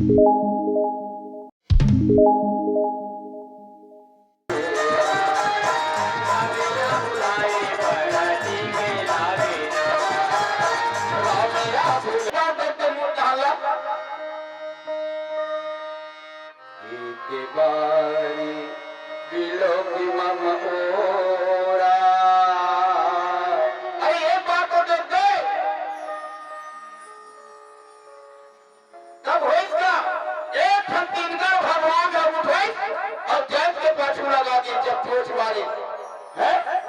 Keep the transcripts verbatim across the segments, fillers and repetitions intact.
के बारी बिलोकी मम ओरा। अरे, एक बात तो देख दे। तब होइस का? एक ठन तिनकर भगवान ह उठोइस अउ जैत के पाछू लगा दिस, जब चोंच मारे। हैं?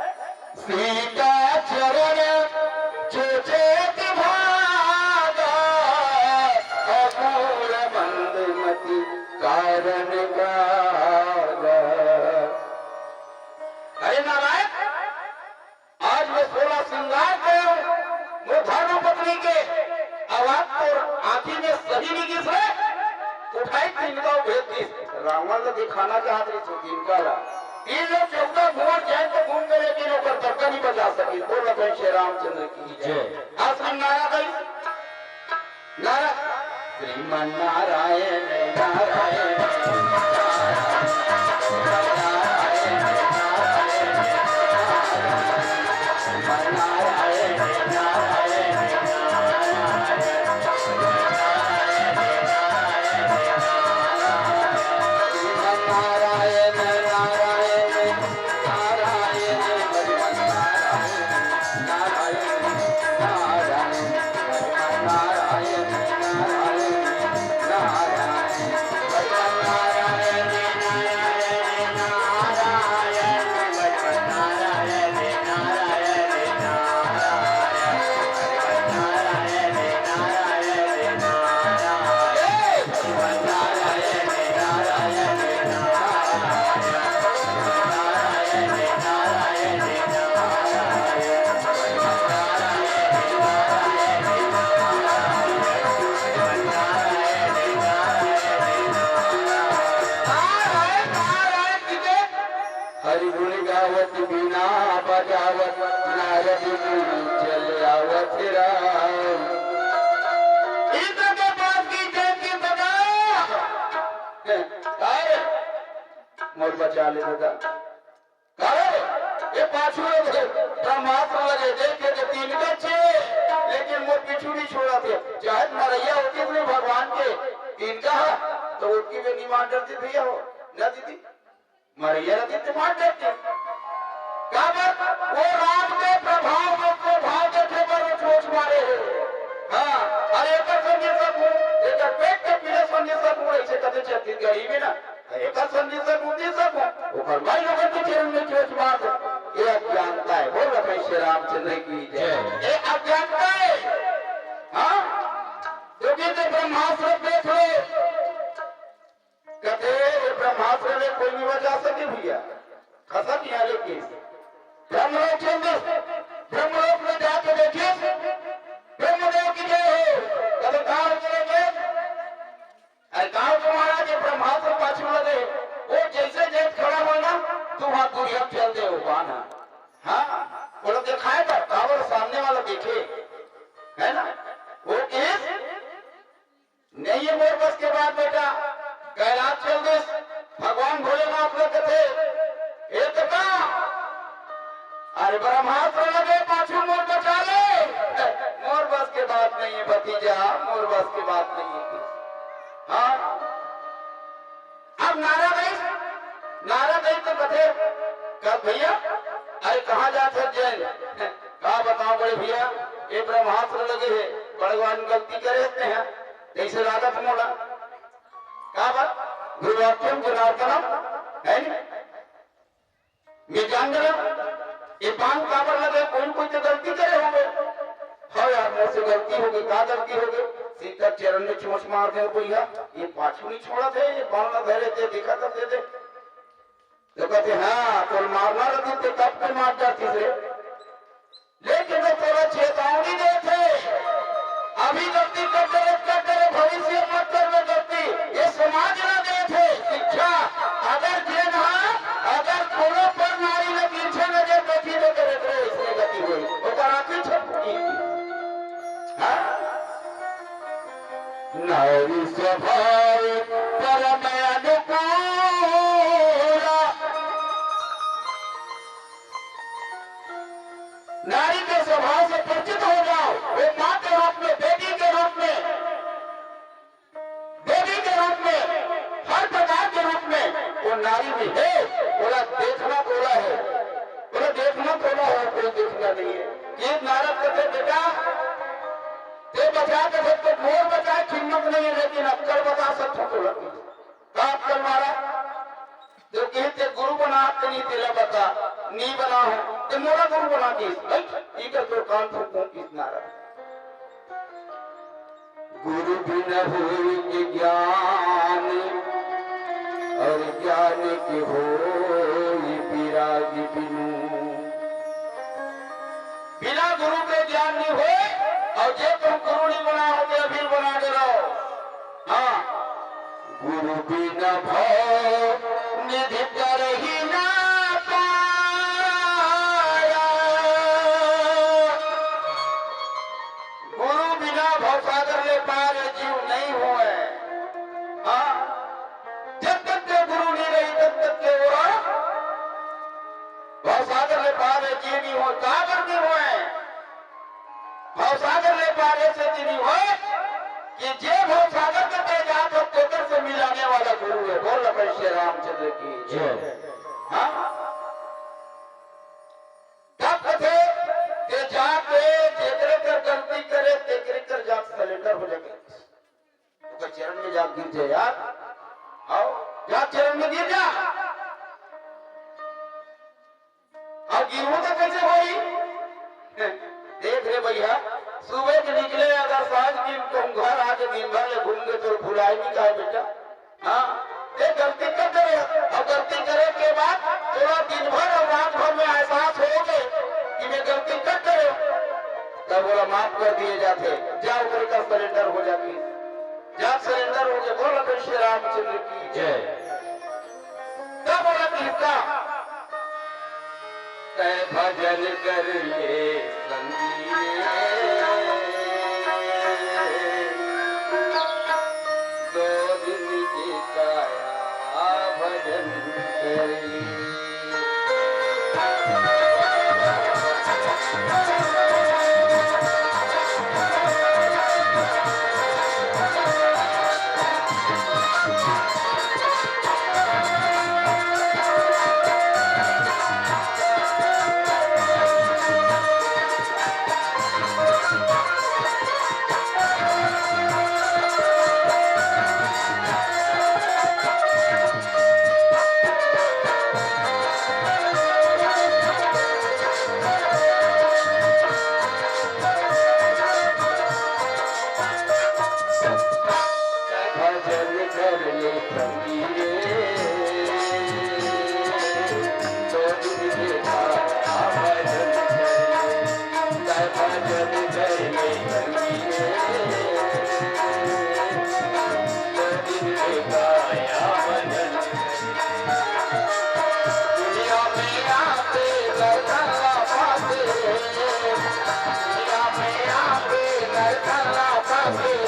सीता चरण चोंचे तिभागा, अकूल मंदमति कारण कागा। अरे नारायण, आज मैं सोलह श्रृंगार के मोर धर्म पत्नी के आवाज तोर आँखी में सही नहीं गिस रे। उठाई तिनका भेज दिस। रावण ला दिखाना चाहत रहिस तिनका ला। तीन लोग चौदह भुवन जैत घूम के, लेकिन ओकर दबका नहीं बजा सकिस। बोल लखन श्री रामचंद्र की जय। जय। आज हम नारा गई। नारा। श्रीमन नारायण नारायण। हरि गुण गावत बीना बजावत नारद मुनि चल आवत राम। इंद्र के पास की जय की बजा। अरे, मोर बचा ले दादा। अरे, ये पाछू लगे, ब्रह्मास्त्र लगे, देखे तो तीन बच्चे, लेकिन मोर पीछू नहीं छोड़ा थे। चाहे मरैया होती अपने भगवान के, तीन का, तो उनकी भी नहीं मान डरती भैया हो, ना दीदी। मरैया रहती तो मार देते। काबर? वो राम के प्रभाव में प्रभाव देखे बर वो चोंच मारे हे। हाँ, अरे एकर संदेश हूँ, एकर पेट के पीले संदेश हूँ, ऐसे कथे छत्तीसगढ़ी में ना। अरे एकर संदेश हूँ, देश हूँ, ओकर भाई लोगन के चरण में चोंच मार दे। ये अज्ञानता है। बोल रहे श्री रामचंद्र की जय। जय। ये अज्ञानता है। हाँ, क्योंकि जो ब्रह्मास्त्र देख लो, कथे, "ये ब्रह्मास्त्र ले कोई नहीं बचा सके भैया, खसक यहाँ लेके।" ब्रह्मलोक चल दिस, ब्रह्मलोक में जाके देखिस, ब्रह्मदेव की जय हो। कथे, "कहाँ हो चले गए?" अरे, "कहाँ हो महाराज, ये ब्रह्मास्त्र पाछू लगे।" वो जैसे जैत खड़ा हुआ ना, तो वहाँ दुर्योधन चल दे वो बाण। हाँ, वो लोग दिखाए था, कावर सामने वाला देखे, है ना? वो किस नहीं, ये मोर बस के बात बेटा। कैलाश चल दिस, भगवान भोलेनाथ ल कथे, "हे कका, अरे ब्रह्मास्त्र लगे, पाछू मोर बचा ले।" मोर बस के बात नहीं है भतीजा, मोर बस के बात नहीं है। हाँ, अब नारा गई, नारा गई तो कथे, "कब भैया, अरे कहाँ जात हस जैन?" का बताओ बड़े भैया, ये ब्रह्मास्त्र लगे है, बड़े भगवान गलती करे रहते हैं, जैसे लागत मोला। का बात? गुरुवाक्यम जनार्दनम, है नी? मैं जान गया, ये बाण काबर लगे, कोई कोई तो गलती करे होंगे। हाँ यार, मोर से गलती हो गई, का गलती हो गई? सीता चरण में चोंच मार दे भैया, ये पाछू नहीं छोड़ा थे, ये बाण धरे थे, देखा तो दे दे। तो कहते, "हाँ, तो मारना रहती तो कब के मार जाती थे।" लेकिन मैं तोला चेतावनी देथे, अभी गलती कर डरे, कर डरे, भविष्य मत कर में गलती। ये समाज ला देथे शिक्षा। अगर जेन हा, अगर कोनो पर नारी ला तिरछे नजर देखी तो करे, करे इसने गति होई। ओकर आँखी छपकी। हाँ? नारी स्वभाव नारी में हे, ओला देखना तोला हे, ओला देखना तोला हे, कोई देखना नहीं है। ये नारद कथे, "बेटा, ते बचा के तो मोर बचाए हिम्मत नहीं है, लेकिन अक्कड़ बता सकथों तोला।" का अक्कड़ मारा? जो कहे ते गुरु बना के नहीं तेला बता, नहीं बना हो, ते मोला गुरु बना के इस, भाई, ये कर तो कान फूकूं इस नारद। गुरु बिन होई के ज्ञान, और ज्ञान के होई विराग बिनु। बिना गुरु के ज्ञान नहीं होए, और जे तुम गुरु नहीं बना हो, ते अभी बना के रहो। हाँ, गुरु बिन भव निधि तरहि न पाया। गुरु बिना भवसागर ले पार ए जीव नहीं होय। हाँ, जब तक के गुरु नहीं रही, तब तक के वो भवसागर ले पार ए जीव नहीं होय। काबर नहीं होय? भवसागर ले पार ऐसे नहीं होय कि जे भवसागर के तय जात हो, तेकर से मिलाने वाला गुरु है। बोल लखन श्री रामचंद्र की जय। हाँ? तब कथे के जाके जेकरे कर गलती करे, तेकरे कर जाके surrender हो जाके ओकर चरण में जा गिर जा यार। आओ, जा चरण में गिर जा। अब गिरहूं तो कैसे होई? देख रे भैया, सुबह के निकले अगर सांझ के कहूं घर आके दिन भर ले घूम के तो भुलाई नहीं का बेटा। हाँ, ये गलती कर दे रहे। अब गलती करे के बाद थोड़ा दिन भर और रात भर में एहसास हो गए कि मैं गलती कर दे रहे, तब बोला माफ कर दिए जाते, जा ओकरे का surrender हो जाती। जा surrender हो गए, बोल अपन श्री रामचंद्र की जय। तब बोला किसका? तै भजन कर ले संगी रे, दो दिन की काया भजन कर ले। भजन कर ले संगी रे, दो दिन के बाद भजन कर ले, भजन कर ले संगी रे, दो दिन के बाद भजन कर ले। दुनिया में आते लड़का पाते, दुनिया में आते लड़का पाते,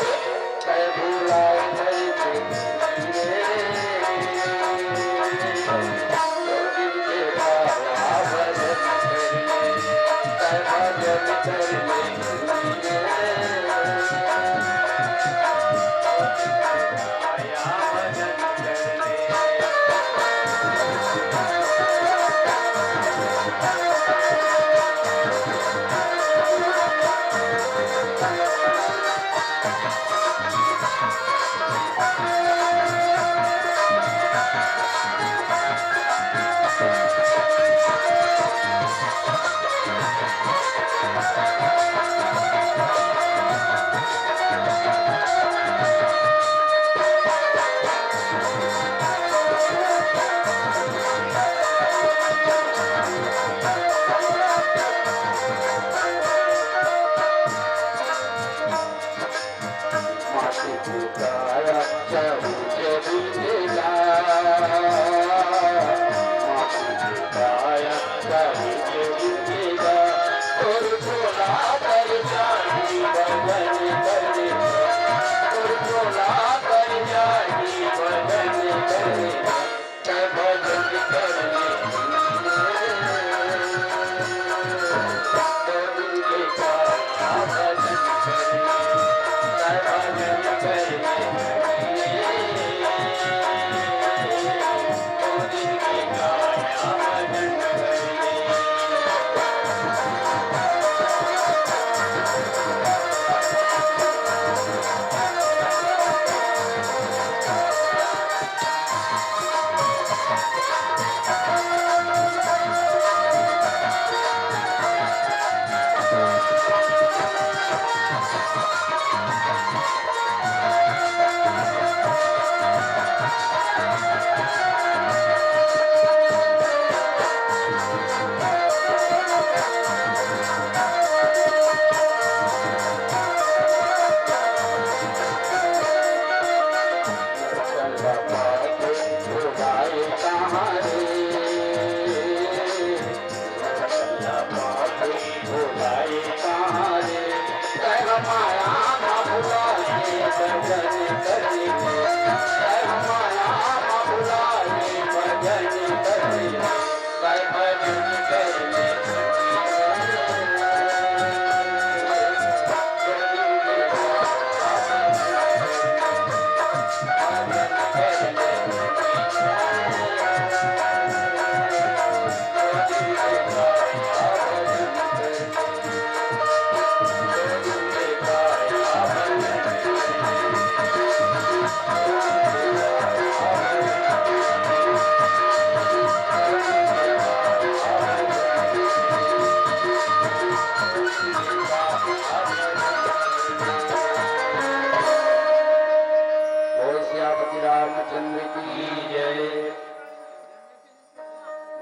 बोल सियापति रामचंद्र की जय।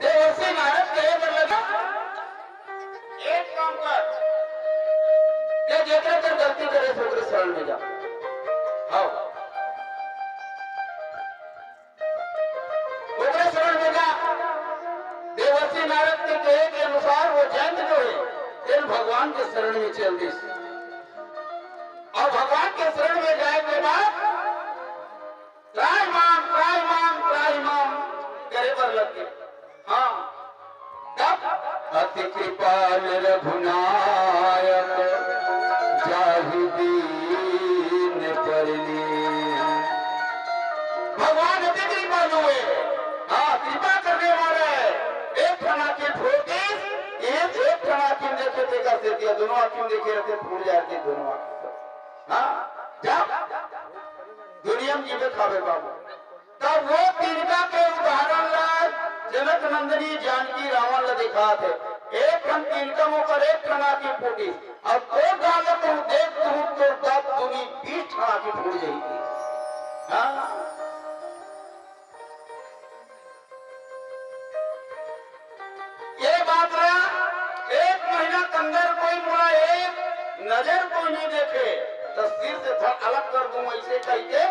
देवर्षि नारद कहे बर लगा, एक काम कर, ते जेकरे कर गलती करे, ओकरे शरण में जा। हाँ, ओकरे शरण में जा। देवर्षि नारद के कहे के अनुसार वो जैंत जो है, तेन भगवान के शरण में चल दिस। और भगवान के शरण में जाए के बाद त्राहिमाम, त्राहिमाम, त्राहिमाम करे बर लग गे। हाँ, तब अति कृपाल रघुनायक जाहि दीन परिणीन। भगवान अति कृपालु है। हाँ, कृपा करने वाला है। एक ठन आँखी फोड़ दिस, एक, एक ठन आँखी देखे तेकर से दिया, दोनों आँखी देखे रहते, फूट जाते दोनों आँखी। हाँ, जा। दुनिया में जीवे खावे बाबू। तब वो तिनका के उदाहरण ला जनक नंदिनी जानकी रावण ला दिखात हे। एक ठन तिनका म ओकर एक ठन आँखी फूटिस। अब तोर दाल ला तू देख, तू तोर दस दूनी बीस ठन आँखी फूट जाही। हाँ? ये बात ला एक महीना के अंदर कोई मोला एक नजर कोई नहीं देखे, तो सिर से धड़ अलग कर दूं, ऐसे कह के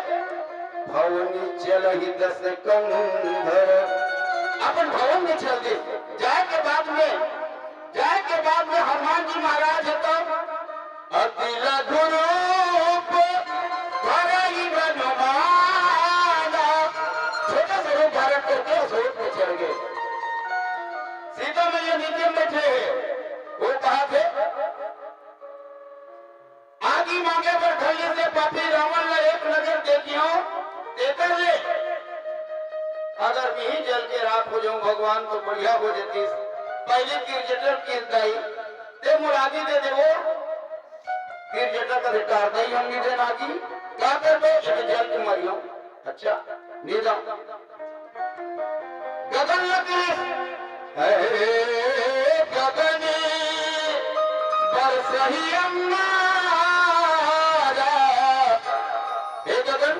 भवनी चलहि दस कंधर, अपन भवन में चल दे। जाए के बाद में, जाए के बाद में हनुमान जी महाराज हे तब अति लघु रूप धरहि हनुमाना। छोटा सा रूप धारण करके अशोक पे चढ़ गए। सीता मैया नीचे में बैठे हैं, वो कहा थे, आगी मांगे बर खल्ली से पापी रावण ला एक नजर देखियो, तेकर ले अगर मिही जल के राख हो जाऊं भगवान तो बढ़िया हो जतिस। पहली किरजटर की दाई, ते मोर आगी दे देवो, फिर जेकर कथे टार दई हम निजे नागी, का करबे? एमे जल के मरियो। अच्छा, निजा। गगन लगी, हे गगन बरसही अंगारा। हे गगन,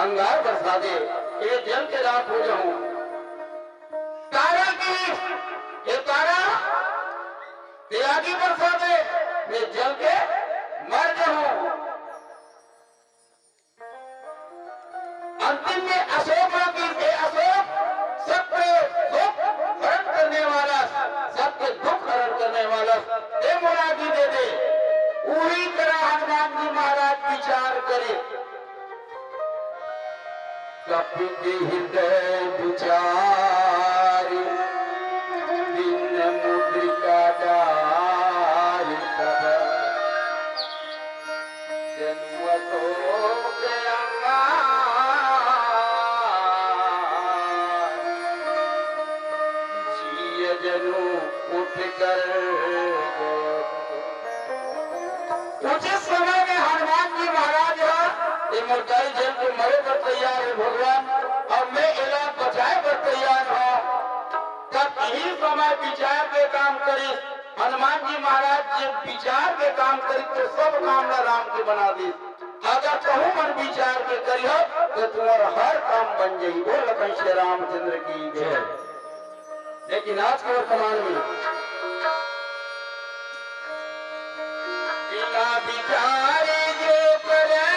अंगार बरसा दे, ये जल के राख हो जाऊं। तारा की, ये तारा, ते आगी बरसा दे, मैं जल के मर जाऊं। अंतिम में अशोक की, ये अशोक सबके शोक हरण करने वाला, सबके दुख हरण करने वाला, ये मोर आगी दे दे। उही तरह हनुमान जी महाराज विचार करे। कपि के हृदय विचारि दीन मुद्रिका डारि तब। जनु अशोक अंगार जिय जनु उठ कर गए। उचित समय में हनुमान जी महाराज ह, ये मोर दाई जल के मरे बर तैयार हे भगवान, अउ मैं एला बचाए बर तैयार हूँ। तब यही समय विचार के काम करिस। हनुमान जी महाराज जब विचार के काम करिस तो सब काम ला राम के बना दिस। अगर कहूँ मन विचार के करिहो तो तुम्हारा हर काम बन जाई। बोल लखन श्री रामचंद्र की जय। लेकिन आज के वर्तमान में बिना विचारे जो करे,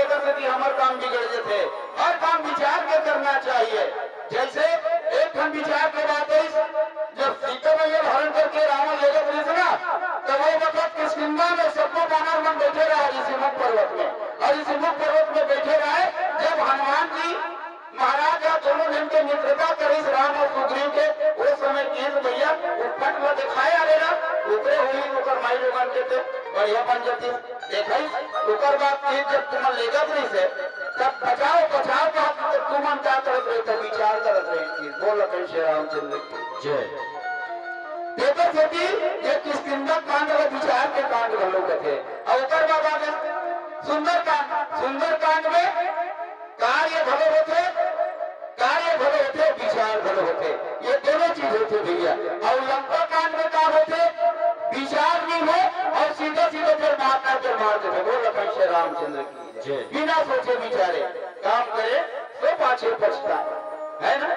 एकर सेती हमर काम बिगड़ जथे। हर काम विचार के करना चाहिए। जैसे एक ठन विचार के बात है, जब सीता मैया ल हरण करके रावण लेगत रहिस ना, तो वो वक्त किष्किंधा में सब्बो बानर मन बैठे रहे ऋषिमुख पर्वत में, और ऋषिमुख पर्वत में बैठे रहे। जब हनुमान जी महाराज ह दोनों झन के मित्रता करिस राम और सुग्रीव के, वो समय किहिस भैया, वो पट ल देखाय आ रे ना, ओकरे होही ओकर माई लोगन के ते बढ़िया बन जतिस। देखइस, ओकर बाद किहिस जब तुमन लेगत रहिस हे, तब बचाव, बचाव कहत तब तुमन का करत रहे, तब विचार करत रहे कि बोल कइसे रामचंद्र की जय। तेकर सेती ये किष्किंधा कांड ल विचार के कांड घलो कथे। अउ ओकर बाद आगे सुंदरकांड, सुंदरकांड में कार्य घलो होथे, कार्य घलो होथे, विचार घलो होथे, ये दोनों चीज होथे भैया। अउ लंका कांड में का होथे, विचार नहीं हो अउ सीधा सीधा फिर मारना के मार देथे। बोल कइसे रामचंद्र की जय। बिना सोचे विचारे काम करे तो पाछे पछताए, है ना?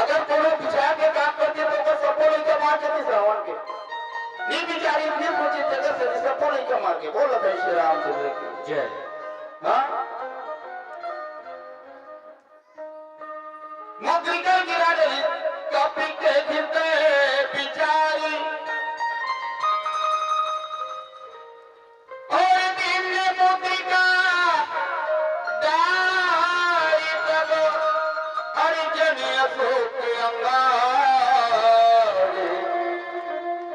अगर कोनो विचार के काम करते तो ओकर सब्बो लइका मार देतिस रावण के। नी विचारी, नी सोचे, जगह से सब्बो लइका मार के। बोल कइसे रामचंद्र की जय। हाँ? मुद्रिका गिरा डरिस, कपि के हृदय बिचारी। और दिन मुद्रिका डारि तब, हरि जनि अशोक अंगारे।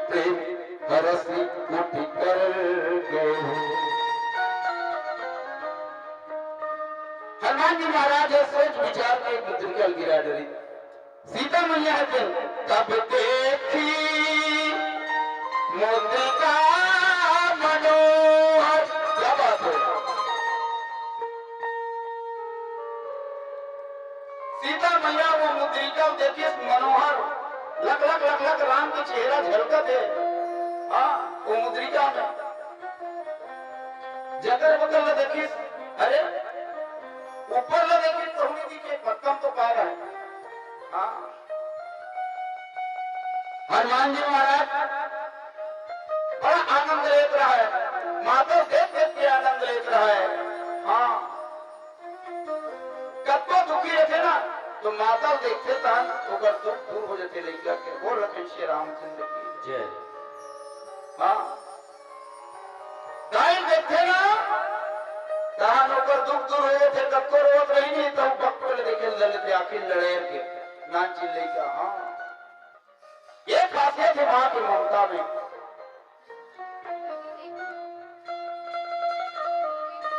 प्रेम हरषि उठि कर गए। हनुमान जी महाराज ह सोच विचार के मुद्रिका ल गिरा डरिस। सीता मैया ह जेन तब देखी मुद्रिका मनोहर। क्या बात है? सीता मैया वो मुद्रिका ल देखिस मनोहर, लख लख लख लख राम के चेहरा झलकत हे। हाँ, वो मुद्रिका में जकर बकर ल देखिस, अरे, ऊपर ल देखिस, तो नहीं दिखे, पत्तम तो पा रहा है। हाँ। हनुमान जी महाराज बड़ा आनंद लेत रहा है, माता देख देख के आनंद लेत रहा है। हाँ। कतको दुखी रहिथे ना, तो माता ल देखथे तहन ओकर दुख दूर हो जथे लइका के। बोल कइसे रामचंद्र की जय। हाँ। दाई ल देखथे ना, तहन ओकर दुख दूर हो जथे। कतको रोवत रही नहीं, तब भक्त ल देखे ल लेथे, आँखी ल लड़ेर के, नानचिन लइका। हाँ। ये खासियत है माँ की ममता में।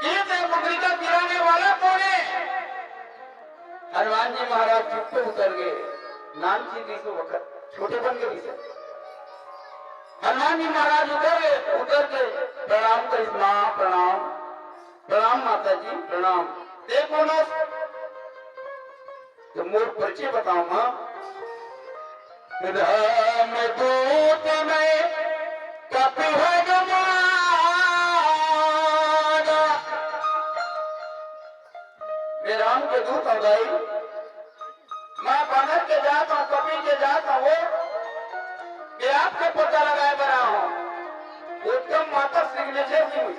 ये दे मुद्रिका गिराने वाला कौन है? हनुमान जी महाराज चुप्पे उतर गए। नानचिन रहिस ओ वखत, छोटे बन के रहिस। हनुमान जी महाराज उतर गए, उतर के प्रणाम करिस, माँ प्रणाम, प्रणाम माता जी, प्रणाम। ते कोन हस? तो मोर परिचय बताओ माँ। राम दूत मैं कपि हनुमान। मैं राम के दूत हूँ दाई। मैं बानर के जात हूँ, कपि के जात हूँ, वो मैं आपके पता लगाए बर आए हूँ। उत्तम माता सिग्नेचर की हुई।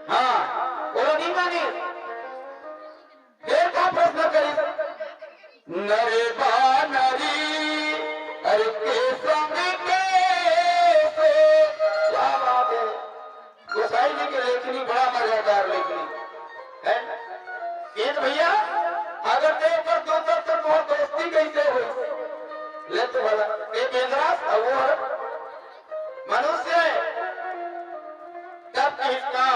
हाँ, वो नहीं मानी। फेर का प्रश्न करिस? नर बानरी, अरे के संग के से। क्या बात है, गोसाई जी की लेखनी बड़ा मजेदार लेखनी है। ये तो भैया, अगर ते ऊपर दो तक तो तोर दोस्ती कैसे हो? ले तो भला, ये बेंदरास और वो है मनुष्य है। तब किसका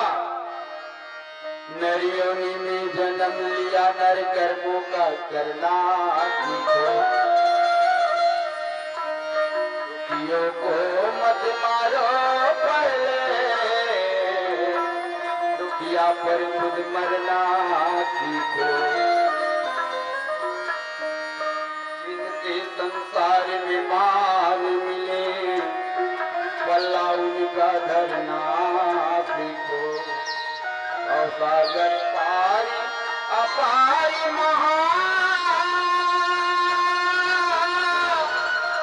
नर योनि में जन्म लिया, नर कर्मों का करना सीखो। दुखियों को मत मारो पहले, दुखिया पर खुद मरना सीखो। जिनके संसार में मान मिले, पल्ला उनका धरना सीखो। और सागर पारी अपारी महान,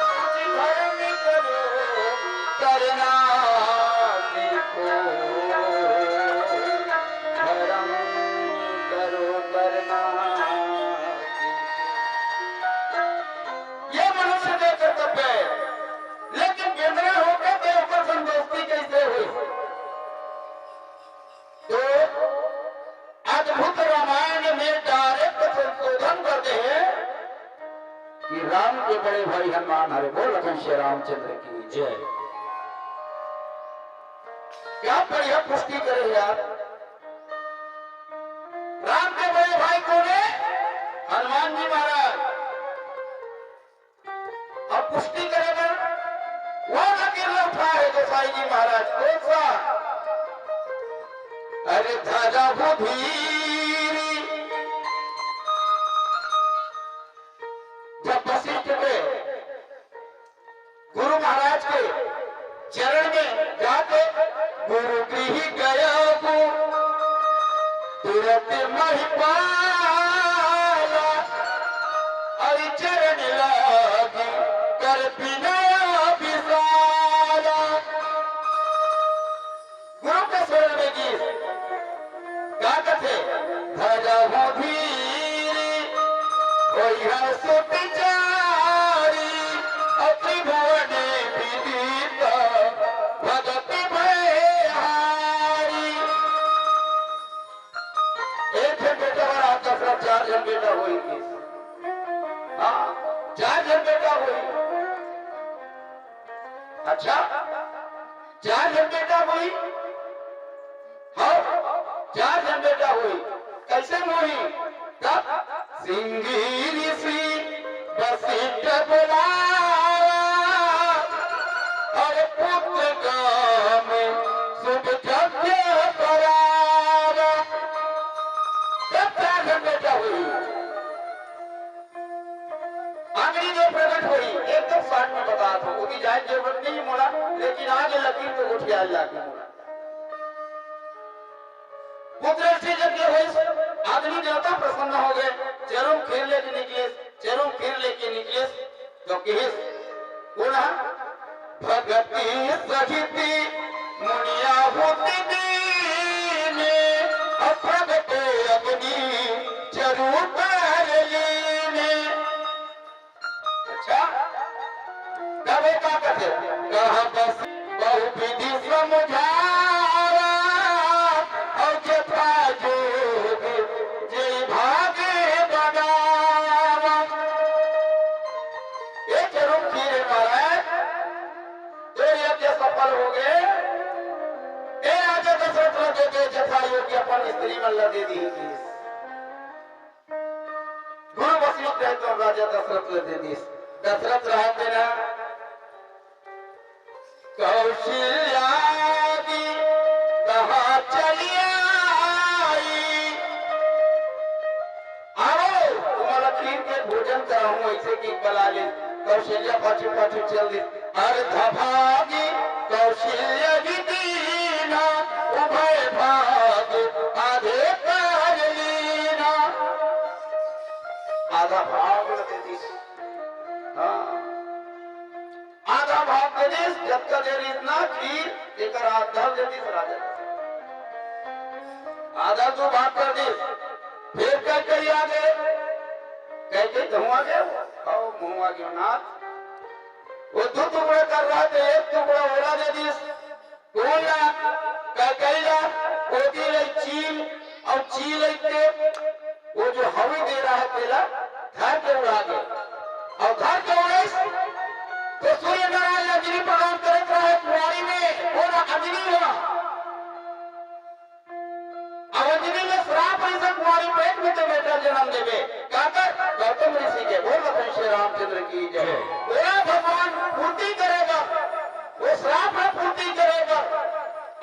कुछ धर्म करो, करना सीखो। धर्म भाई हनुमान हरे बोल लखन श्री रामचंद्र की जय। क्या बढ़िया पुष्टि करे यार। राम के बड़े भाई कौन है? हनुमान जी महाराज। अब पुष्टि करे बर वो लकीर उठा है गोसाई जी महाराज। कौन सा? अरे धाजा वो धीरी जब वशिष्ठ के गुरु महाराज के चरण में जाके गुरु गृह गया वो तुरंत महिपाला और चरण लागी कर विनय विशाला। गुरु के शरण में गीस का कथे? धरहु धीर होई हर सुत चारी, अति भुवन विदित भगति भयहारी। एक झन बेटा बर आज दशरथ चार झन बेटा होई। हाँ, चार झन बेटा होई। अच्छा, चार झन बेटा होई। हाँ, चार झन बेटा होई। कैसे होई? तब सिंगी ऋषि वशिष्ठ बोलावा, और पुत्र काम शुभ यज्ञ करावा। तब चार झन बेटा होई। अंगनी जो प्रकट होई, एकदम short में बतात हूँ, ओती जाए के जरूरत नहीं मोला, लेकिन आगे लकीर तो गोठियाए लागे मोला। पुत्र श्री यज्ञ होई, अग्नि देवता प्रसन्न हो गए, चरुम खीर लेके निकलिस, चरुम खीर लेके निकलिस, तो किहिस, पुनः भगति सहित मुनिया होत दीन, अप्रगट अग्नि चरु कर लीन। अच्छा, तब वो का कथे? कहा बस बहु विधि समझावा, और जथा जोग जे भाग बनावा। ये जरूर खीर है महाराज, तो यज्ञ सफल हो गए। ए राजा दशरथ ला दे दे, जथा योग्य अपन स्त्री मन ला दे दी। गुरु वशिष्ठ है तो राजा दशरथ ला दे दी। दशरथ रहते ना कौशल्या भी कहा चली आई। आओ, तुम्हारा खीर के भोजन कराऊं, ऐसे कि बला ले। कौशल्या पाछू पाछू चल दी। अर्ध भागी कौशल्या भी दीना, उभय भाग आधे कर लीना। आधा भाग दे दी। हाँ। आधा भाग दे दिस, जतका दे रिस ना खीर, तेकर आधा दे दिस राजा। आधा तो भाग कर दिस, फिर कैकेयी आ गए, कैकेयी कहूँ आ गए, आओ मुँह आ गयो नाथ। वो दो टुकड़ा कर रहा था, एक टुकड़ा ओला दे दिस, कोन ला, कैकेयी ला, ओती ले चील, अउ चील के, वो जो हवी दे रहा है तेला, धर के उड़ा दे। अउ धर के उड़ाइस, तो सूर्य नारायण अंजनी प्रदान करत रहे कुंवारी में, वो ना अंजनी हुआ। अउ अंजनी में श्राप रहिस कुंवारी पेट में तो बेटा जन्म देवे। काकर? गौतम ऋषि के। बोल भगवान श्री रामचंद्र की जय। जय। ओला भगवान पूर्ति करे बर, वो श्राप ला पूर्ति करे बर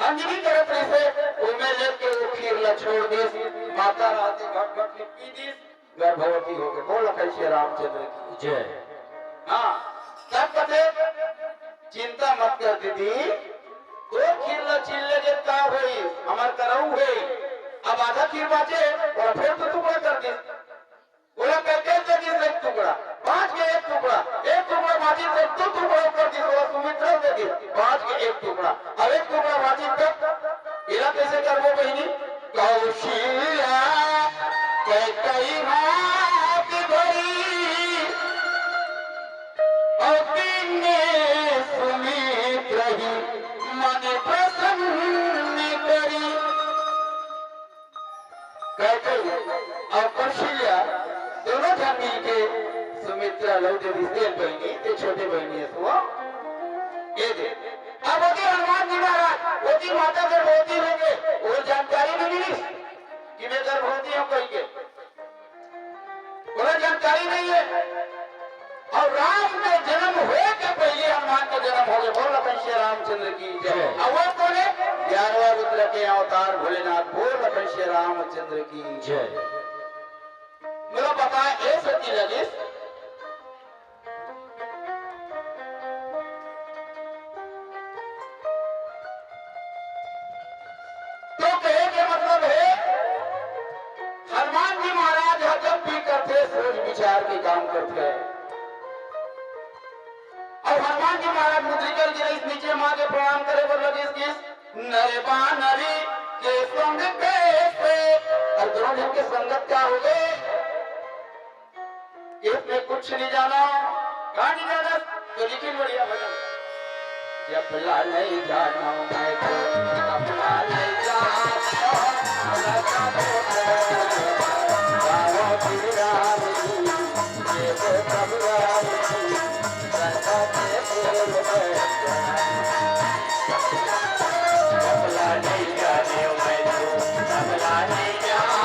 अंजनी करत रहिसे, ओमे लेके वो खीर ला छोड़ दिस। माता राती घट घट ले पी दिस, गर्भवती हो गए। बोल भगवान श्री रामचंद्र की जय। हाँ, तब कथे, चिंता मत कर दीदी, तोर खीर ला छीन लेगे का होई, हमर करऊ हे। अब आधा खीर बाचे, और फिर तो टुकड़ा कर दिस। ओला कैकेयी दे दिस एक टुकड़ा, बाँच के एक टुकड़ा, एक टुकड़ा बाँचिस तो दू टुकड़ा कर दिस, ओला सुमित्रा दे दिस, बाँच के एक टुकड़ा, अब एक टुकड़ा बाँचिस तो एला कैसे करबो बहिनी? कौशल्या कैकेयी हाथ धरी, अउ दीन सुमित्रा ही मन प्रसन्न करी। कैकेयी अउ कौशल्या दोनों झन मिलके सुमित्रा लौ दे दिस तेन बहिनी, ते छोटे बहिनी हस वो। ये दे। अब ओती हनुमान जी महाराज, ओती माता गर्भवती होगे, वो जानकारी नइ मिलिस कि मैं गर्भवती हूँ कहिके। ओला जानकारी नइ हे। अउ राम के जनम होय के पहिली हनुमान के जनम होगे। बोल लखन श्री रामचंद्र की जय। जय। अउ वो कोन हे? ग्यारहवाँ रुद्र के अवतार भोलेनाथ। बोल लखन श्री रामचंद्र की जय। मोला पता ए सेती लगिस। तो कहे के मतलब हे, हनुमान जी महाराज ह जब भी करथे, सोच विचार के काम करथे। अउ हनुमान जी महाराज मुद्रिका ल गिराइस नीचे, माँ के प्रणाम करे बर लगिस, किहिस, "नर बानरी के संग कैसे?" अउ दोनों झन के संगत का होगे? इसमें कुछ नहीं जाना, कहाँ नहीं जाना? तो लिखिन बढ़िया भजन। जपला नहीं जाना मैं तो, जपला नहीं जाना, गाओ श्री राम जी, ये तो सब राम जी, रसा के फूल बरसा। जपला नहीं जाने मैं तो, जपला नहीं जाने।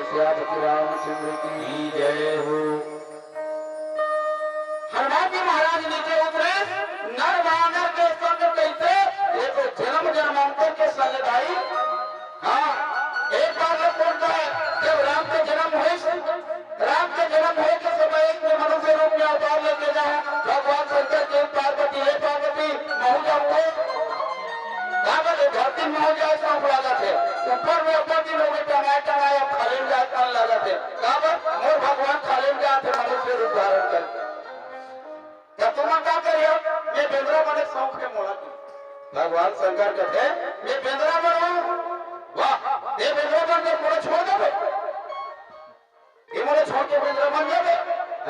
सियापति रामचंद्र की जय हो। हनुमान जी महाराज नीचे उतरे, नर बानर के संग कैसे, ये तो जन्म जन्मांतर के संग भाई। हाँ, एक बार लोग बोलता है, जब राम के जन्म हुए, राम के जन्म होए के समय एक ने मनुष्य रूप में अवतार लेके जाए, भगवान शंकर के पार्वती, "हे पार्वती, महू जाऊंगे।" का बोले, "धरती महू जाए, सांप लागत है।" ऊपर में ऊपर दिन हो गए, टंगाए टंगाए, अब खाली में जाए, कान लागत है। का बोल, "मोर भगवान खाली में जात है, मनुष्य रूप धारण कर।" तब तुम का करियो, ये बेंदरा बने शौक है मोला की। भगवान शंकर कहते, "मैं बेंदरा बनूं?" वाह, ये बेंदरा बन के पूरा छोड़ दे भाई। ये मोला छोड़ के बेंदरा बन जाबे?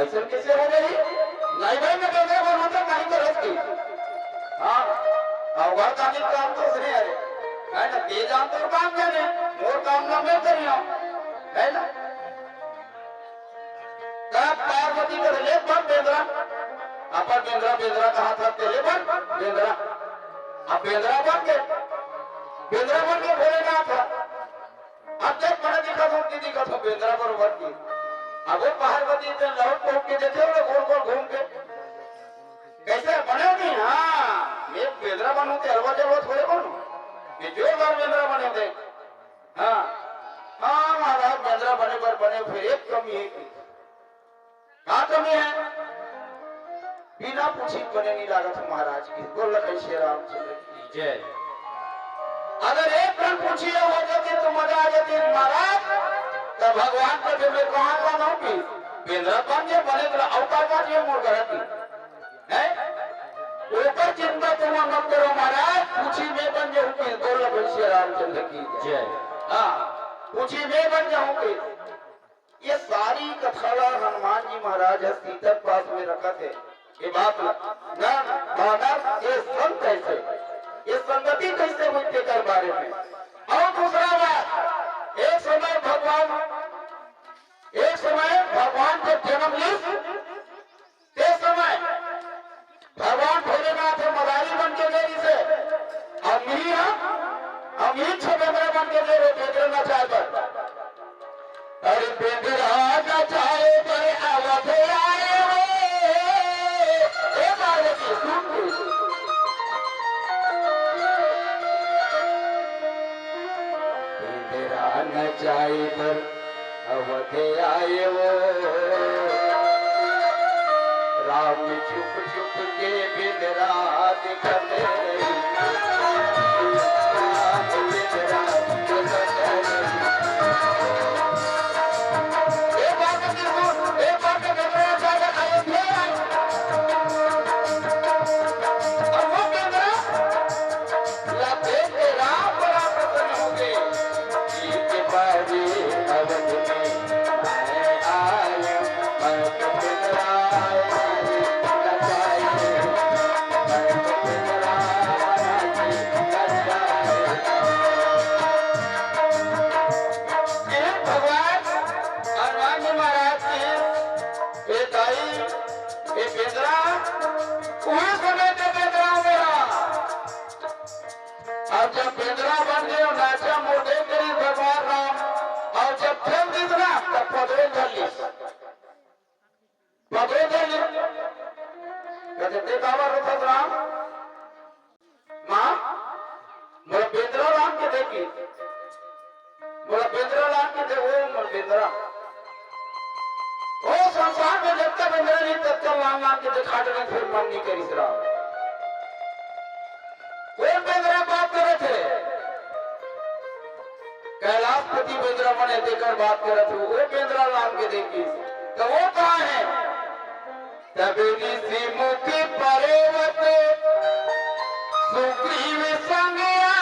अइसन कइसे हो जाही? नहीं भाई, मैं बेंदरा बनहूं त नहीं करत की। हाँ, अवघड़ दानी काम तो उसने हरे। है ना, ते जान तोर काम जाने, मोर काम ना मैं करियो। है ना? तब पार्वती कथे, "ले बन बेंदरा।" अपन बेंदरा, बेंदरा कहा था, "ते ले बन बेंदरा।" अब बेंदरा बन के, बेंदरा बन के भोलेनाथ है। अब जब बने दिखत हो, कि दिखत हो, बेंदरा बरोबर की। अब वो पार्वती के लौट पहुंच के देखे हो, गोल गोल घूम के, "कैसे बने नहीं?" "हाँ, मैं बेंदरा बनूं तो हलवा जलवा थोड़े बनूं, मैं जोरदार बेंदरा बने दे।" "हाँ, हाँ महाराज, बेंदरा बने बर बने, फिर एक कमी है।" का कमी है? बिना पूछी बने नहीं लागत महाराज की। बोल कैसे रामचंद्र की जय। अगर एक कन पूछी हो जाती तो मजा आ जाती महाराज। तो भगवान को जब मैं कहा था ना कि बेंदरा बन गया, बने तो अवतार का ये मोर गलती है। ऊपर चिंता तुम मत करो महाराज, पूछी मैं बन जाऊंगी। बोल कैसे रामचंद्र की जय। हाँ, पूछी मैं बन जाऊंगी। ये सारी कथा ला हनुमान जी महाराज ह सीतक पास में रखत हे। ये बात ला, नर बानर के संग कैसे, ये संगति कैसे हुई तेकर बारे में। और दूसरा बात, एक समय भगवान, एक समय भगवान जब जन्म लीस, ते समय भगवान भोलेनाथ ह मदारी बन के गे रिहिसे, अउ इही ह, अउ इही छे बेंदरा बन के गे रहे, बेंदरा नचाए बर। अरे बेंदरा नचाए बर अवध आए रे, ए पार्वती सुन। बेंदरा नचाए बर अवध आए वो, राम चुप चुप के बिंदरा दिखत रही। राम बिंदरा दिखत रही। एक बात के बिंदरा जाकर अयोध्या आए। और वो बिंदरा ला देख के राम बड़ा प्रसन्न हो गए। जी के बारे अवध में मैं आया, मैं तो बिंदरा आया, नचाए, मैं तो बिंदरा आया, नचाए। हे भगवान, हनुमान जी महाराज की, हे दाई, हे बेंदरा, उही समय के बेंदरा मेरा। अउ जब बेंदरा बन गे अउ नाचा मोर देख के भगवान राम, अउ जब खेल दिस ना, तब पदवे धर लिस। पदवे धर लिस। कथे, "ते काबर रोथस राम?" माँ, मोला बेंदरा राम के देखिस। मोला बेंदरा राम के दे, ओ मोर बेंदरा। ओ संसार में जतका बेंदरा नहीं, ततका लान लान के देखा डरे, फिर मन नहीं करिस राम। कोन बेंदरा बात करत हे? कैलाशपति बेंदरा बने तेकर बात करत हे। ओ बेंदरा राम के देखिस, त ओ कहाँ हे? तब ऋषि मुख पर्वत सुग्रीव संग आए।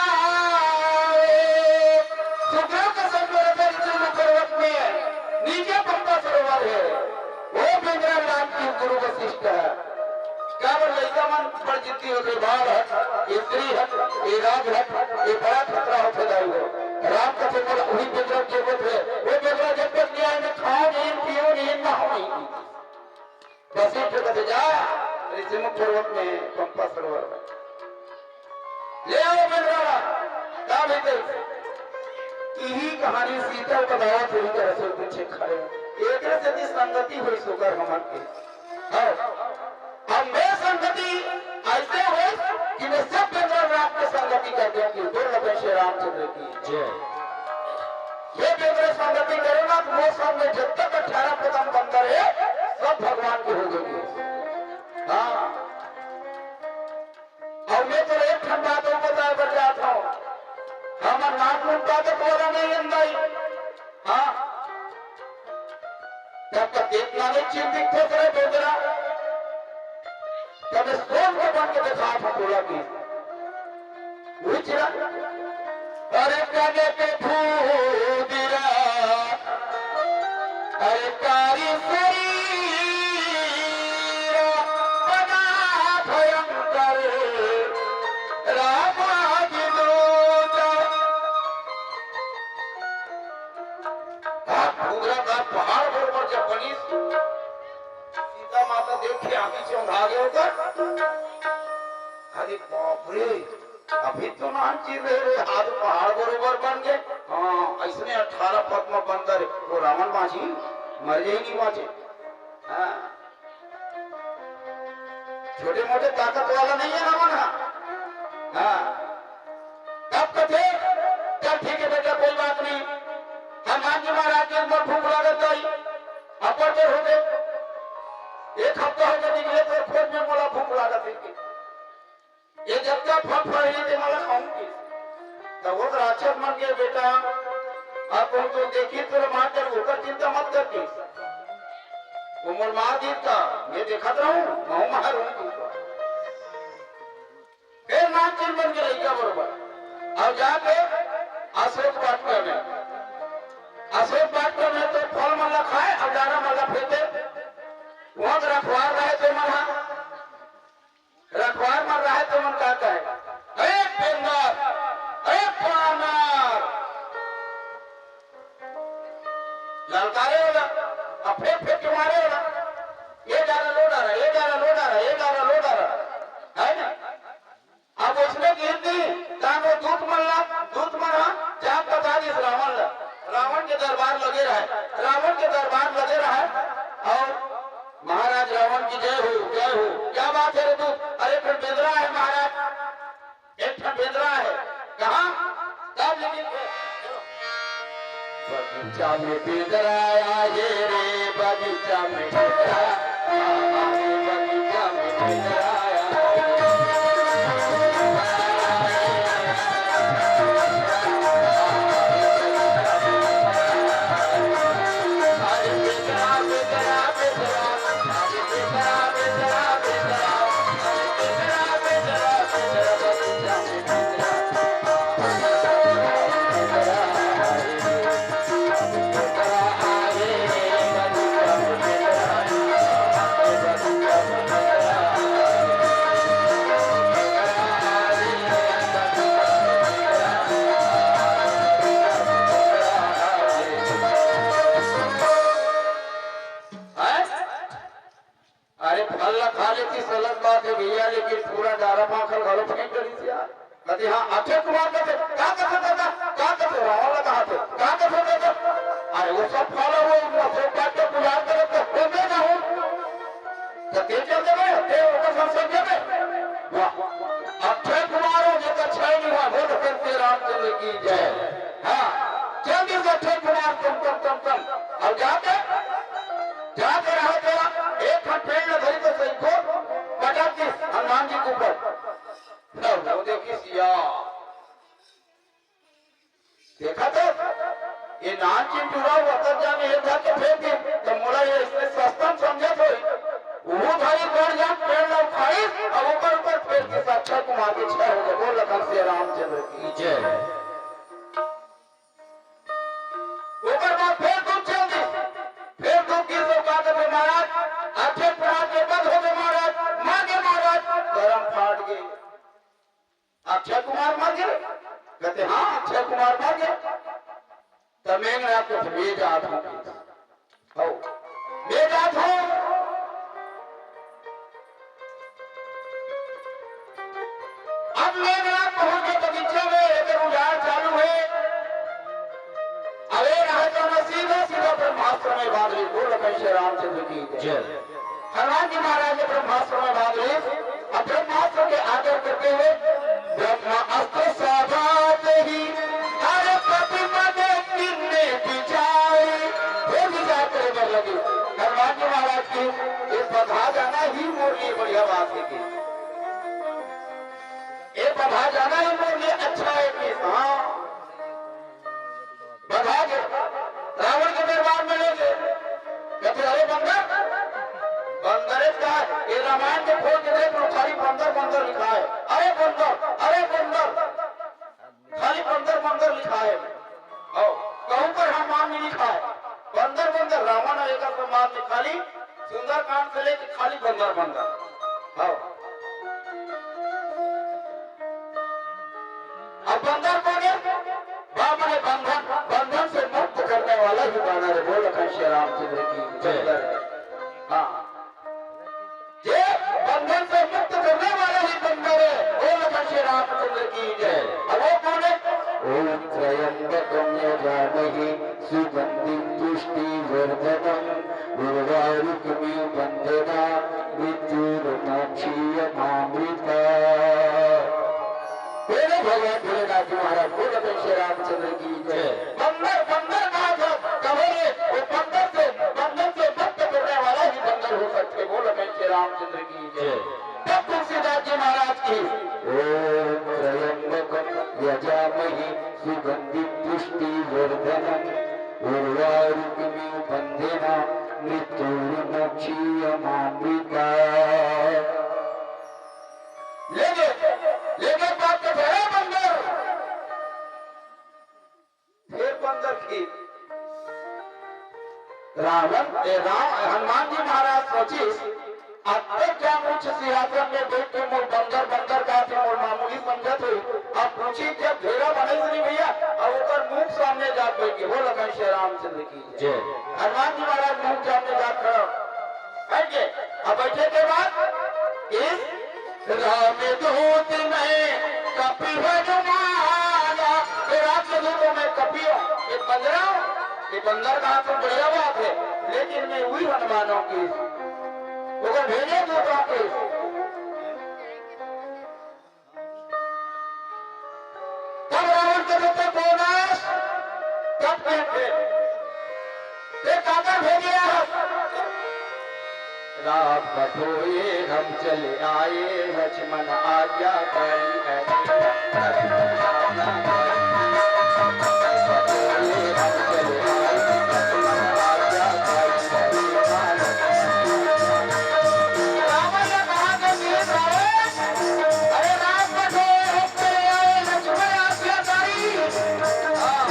सुग्रीव के संग में रहता ऋषि मुख पर्वत में, नीचे पंपा सरोवर हे। वो बेंदरा राम के गुरु वशिष्ठ हे। काबर लइका मन बड़ जिद्दी होथे, बाल हट, ये स्त्री हट, ये राज हट, ये बड़ा खतरा होथे दाई हो। राम कथे मोला उही बेंदरा के जरूरत हे। वो बेंदरा जब तक नहीं आए, मैं खाओ नहीं, पियो नहीं, नहाओ नहीं। वशिष्ठ कथे, "जा, ऋषि मुख पर्वत में पंपा सरोवर में ले आओ बेंदरा ला।" का भीतर इही कहानी सीता बतावत होही, दरअसल पीछे खड़े। एकरे सेती संगति होइस ओकर हमर के। हाँ। अब मैं संगति अइसे होइस कि मैं सब बेंदरा राम के संगति कर देंव कि बोल लखन श्री रामचंद्र की जय। ये बेंदरा संगति करे ना, तो वो संग में जब तक अठारह पदम बंदर हे, सब भगवान के हो गए। हाँ। अउ मैं तो एक ठन बात अउ बताए बर जात हंव, हमर नाम मुंडा के तोला नहीं अंदाई। हाँ, तब तक इतना नहीं चिंतित थे तेरे बेंदरा, तब मैं सोन के बन के दिखा था तोला की। उजरा, अरे कने के भूदिरा, अरे कारी शरीर बना भयंकर रामादिदूत। का भूदिरा का पहाड़ बरोबर जब बनिस, सीता माता देख के आंखी चौंधा गे ओकर। अरे बाप रे, अभी तो नानचुन रहे रे, आज पहाड़ बरोबर बन गे। हाँ, अइसने अठारह पद्म बंदर, वो रावण बांची, मर जाई नहीं बांचे। हाँ, छोटे मोटे ताकत वाला नहीं है रावण। हाँ, हाँ। तब कथे, चल ठीक है बेटा, कोई बात नहीं, हनुमान जी महाराज के अंदर भूख लागत जाई, अपर देर हो गए, एक हफ्ता हो गया निकले, तो खोज में मोला भूख लागत है। ये जतका फल फरही ते मला खाऊं की। तब वो राक्षस मन के बेटा, अब कौन तो देखी तेरे मार कर ओकर चिंता मत कर की। वो मोर मार दीत का, मैं देखत रहूं, महूं मारूं तुमको। फिर नानचुन बन के लइका बरोबर। अब जाके अशोक वाटिका में, अशोक वाटिका में तो फल मन ला खाए, अब डारा मन ला फेंके। वहां रखवार रहे ते मन हा। रखवार मन रहे ते मन का कहे, "ए पेंदर, ए पानर।" ललकारे वाला, अब फेंक फेंक के मारे वाला, ये डारा लो डारा, ये डारा लो डारा, ये डारा लो डारा, है ना? अब उसने गिर दी, तब वो दूत मन ला, दूत मन हा, जाके बता दिस रावण ला। रावण के दरबार लगे रहे, रावण के दरबार लगे रहे, और महाराज रावण की जय हो, जय हो। क्या बात है रे तू? अरे फिर बेंदरा है महाराज, एक ठन बेंदरा है। कहाँ? तब लेकिन बगीचा में बेंदरा आए रे, बगीचा में बेंदरा आए, बगीचा में बेंदरा आए। हैं? अरे फल ला खा लेती, सलग बात है भैया, लेकिन पूरा डारा पाखल घलो फेंक डरिस यार। कथे, "हाँ, अक्षय कुमार कथे, का कथे दादा, का कथे?" रावण ला कहा थे, "का कथे दादा?" अरे वो सब फल है, वो अशोक वाटिका के पुजार करे तो होबे ना हो। तो ते चल देबे, ते ओकर संग चल देबे। वाह। अक्षय कुमार हो, जेकर क्षय नहीं हुआ, बोल सकते रामचंद्र की जय। हाँ, चल दिस अक्षय कुमार, टम, टम, टम, टम। अब जाके जाके रहा तेरा एक ठन पेड़ ल धरी तो सही को पटक दिस हनुमान जी के ऊपर। तब वो देखिस या। देखा तो ये नानचुन टूरा वतन जाने एक घर के फेंक दे, तो मोला ये इसने सस्ता समझत होई। वो धरी बढ़ जा पेड़ ल उखाड़ी, अब ऊपर ऊपर फेंक दिस अक्षय कुमार के छह हो गए। बोल लखन से रामचंद्र की जय। ओकर बाद फेर दूत चल दिस, फेर दूत गिस तो का कथे महाराज, अक्षय कुमार के बंद हो गए महाराज, मार गए महाराज, करम फाट गए। अक्षय कुमार मर गए? कथे, "हाँ, अक्षय कुमार मर गए।" त मेघनाथ कथे, "मैं जात हूँ।" हो, मैं जात हूँ। अब मेघनाथ पहुंच गए बगीचा में, एकर उजाड़ चालू है। श्री रामचंद्र की जय। जय। हनुमान जी महाराज ने ब्रह्मास्त्र में भाग लिए। अब ब्रह्मास्त्र के आदर करते हुए ब्रह्मास्त्र साधा ते ही हर पति पद किन्ने बिचारी। फिर विचार करे बर लगे। हनुमान जी महाराज की ये बंधा जाना ही मोर लिए बढ़िया बात है कि ये बंधा जाना ही मोर लिए अच्छा है कि हाँ। बंधा के रावण के दरबार में ले गए। कहते, "अरे बंदर, बंदर है क्या? ये रामायण के खोल के देख लो, खाली बंदर, बंदर लिखा है। अरे बंदर, अरे बंदर, खाली बंदर, बंदर लिखा है। आओ, कहूं पर हनुमान नहीं लिखा है। बंदर, बंदर, रावण है, एक आत्मा मार में खाली सुंदरकांड से लेके खाली बंदर, बंदर।" आओ। अब बंदर कौन है? बा माने बंधन, बंधन से मुक्त करने वाला ही बानर है। बोल लखन श्री रामचंद्र की जय। बंदर है। हाँ, ये बंधन से मुक्त करने वाला ही बंदर है। बोल लखन श्री रामचंद्र की जय। अब वो कौन है? ओम त्र्यंबकम यजामहे सुगंधिम पुष्टिवर्धनम उर्वारुकमिव बंधना मृत्युर्मोक्षीयमामृता। बोलो भगवान भोलेनाथ जी महाराज, बोलो जय श्री रामचंद्र की जय। जय। बंदर, बंदर कहा था, कहो रे, वो बंदर से, बंदर से मुक्त करने वाला ही बंदर हो सकते। बोलो जय श्री रामचंद्र की जय। जय। तब तुलसीदास जी महाराज की ओम त्र्यंबकम यजामहे सुगंधि पुष्टि वर्धनम उर्वारुकमिव बंधना मृत्युर्मोक्षीयमामृता। लेकिन, लेकिन बात तो बड़ा बंदर। फिर बंदर की रावण, ए राम, हनुमान जी महाराज सोचिस, अब तक क्या ऊंच सिंहासन में बैठ के मोर बंदर, बंदर कहा थे, मोर मामूली समझत हो। अब पूछी जब घेरा बनाइस नहीं भैया, अब ओकर मुंह सामने जाके बैठ के, बोल लखन श्री रामचंद्र की जय। जय। हनुमान जी महाराज मुंह सामने जाके खड़ा बैठ के, अब बैठे के बाद इस राम दूत मैं कपि हनुमाना। ये राम के दूत मैं कपि हूँ, ये बंदरा हूँ, ये बंदर कहा तो बढ़िया बात है, लेकिन मैं वही हनुमानों की, वो भेजे दूतों की। तब रावण के दूत को नाश, तब कहते, "ते काकर भेजे आहस?" राम पठोए हम चले आए, लक्ष्मण आज्ञाकारी है। रावण ने कहा कि वीर रावण, अरे राम पठोए हम चले आए, लक्ष्मण आज्ञाकारी। हाँ।